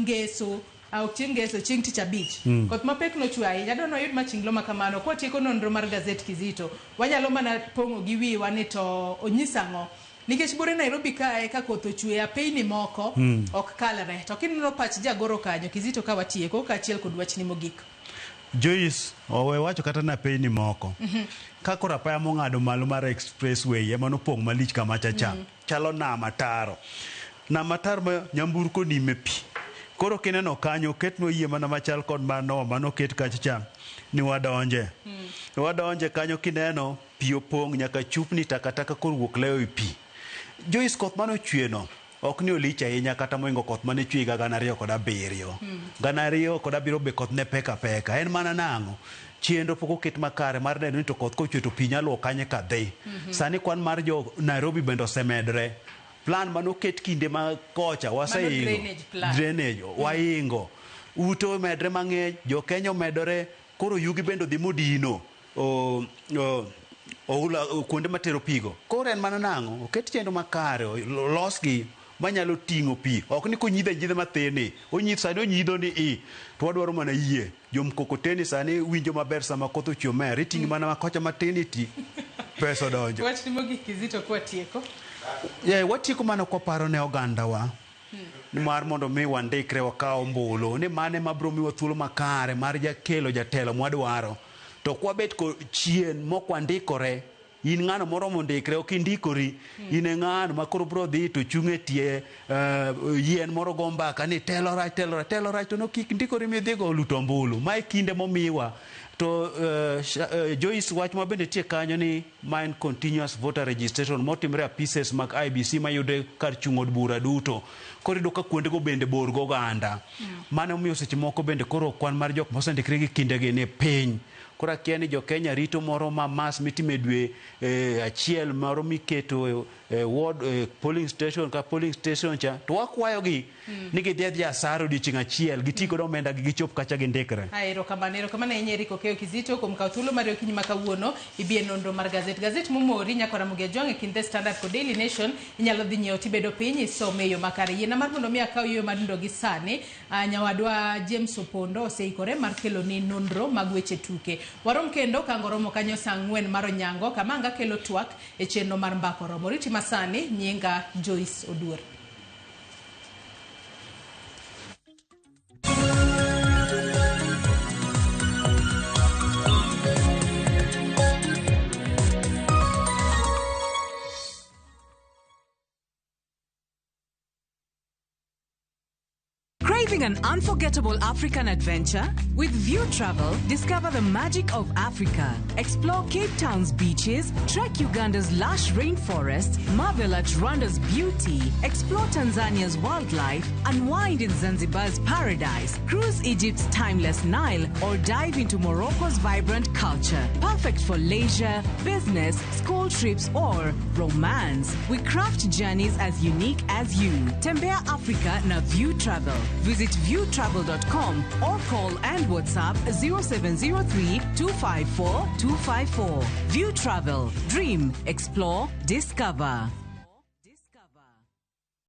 ngeso. Ok chieng' ngeso, chieng' tich abich. Koth mapek nochwe ahinya. Adwa ni wayud machinglo ma kamano. Kwatieko nonro mar gazet Kizito, wanyalo mana pong'o gi wiwa ni to onyis ang'o. Nikech buore Nairobi kae ka koth ochwe, apeyni moko ok kalre. To kineno pach jagoro kanyo, Kizito ka watieko, kaachiel kod wachni mogik. Joyce, owe wacho kata na apeyni moko. Ka koro apaya mong'ado malo mar expressway ema nopong' malich kamacha cha. Chalo nam ataro. Nam ataro ma nyamburko nime pi. Koro kineno kanyo, oketnwa yie mana machal kod mar Noah manoket kacha cha, ni wadonje. Wadonje kanyo kineno, pi opong' nyaka chupni takataka koro wuok lewo e pi. Joyce, koth mane ochwe no, ok ni olich ahinya kata mohingo koth mane chwe higa 2007. 2007 be koth ne pek apeka. En mana nang'o? Chenro pok oket makare mar neno ni to koth kochwe to pi nyalo luwo kanye kadhi. Sani kwan mar jo Nairobi bende osemedre. Plan manoket kinde ma kocha wasehingo. Drainage plan. Drainage, wahingo. Ute omedre mang'eny, jo Kenya omedore, koro yugi bende odhi modino. Oula, kuonde matero pigo. Koro en mana nang'o? Oket chenro makare, losgi manyalo ting'o pi. Ok ni konyidho anyidha mathin ni, onyidho sani onyidho ni i, to wadwaro mana yie. Jo mkokoteni sani winjo maber sama koth ochwe omer, iting'i mana kocha matin iti, pesa odonjo. Wachni mogik Kizito kwatieko. Yeah, watieko mana kwaparo ne ogandawa ni mar mondo mi wandikre wakaw ombulu ni mane mabiro miwa thuolo makare mar jakelo jatelo mwadwaro. To kwabet ko chien mok wandikore, in ng'ano moromo ndikre ok indikori, in e ng'ano ma koro biro dhi to chung' e tie yien moro go mbaka ni telo rach, telo rach, telo rach to no kik ndikori midhigo luto ombulu. Ma e kinde momiwa. To Joyce, wach ma bende tie kanyo ni ma en continuous voter registration motimre apises mag IEBC mayudre kar chung' od bura duto. Koro iyudo ka kuondego bende bor gi oganda. Mano omiyo seche moko bende koro kwan mar jok mosendikre gi kindegi ni piny. Koro akia ni jo Kenya rito moro ma mass mitimo e dwe achiel moro miketo ward, polling station ka polling station cha, to wakwayogi ni gidhi adhiya asara odiochieng' achiel, giti godo omenda gi gichop kacha gindikre. Aye, erokamano, erokamano ahinya Eric Okeyo Kizito kuom kawo thuolo mari okinyi ma kawuono ibi e nonro mar gazet. Gazet momori nyaka Ramogi Ajwang' e kind The Standard kod Daily Nation inyalo dhi nyiewo tibedo piny isome e yo makare. Yiena mar mondo mi akaw yueyo mar nindo gi sani. Nyawadwa James Opondo oseikore mar keloni nonro mag weche tuke. Warom kendo ka ngoromo kanyo saa 4 mar onyango kama anga kelo twak e chenro mar mbaka oromo. Riti masani, nyinga Joyce Oduor. Craving an unforgettable African adventure? With View Travel, discover the magic of Africa. Explore Cape Town's beaches, trek Uganda's lush rainforests, marvel at Rwanda's beauty, explore Tanzania's wildlife, unwind in Zanzibar's paradise, cruise Egypt's timeless Nile, or dive into Morocco's vibrant culture. Perfect for leisure, business, school trips, or romance. We craft journeys as unique as you. Tembea Africa na View Travel. Visit viewtravel.com or call and WhatsApp 0703 254 254. View Travel. Dream, explore, discover.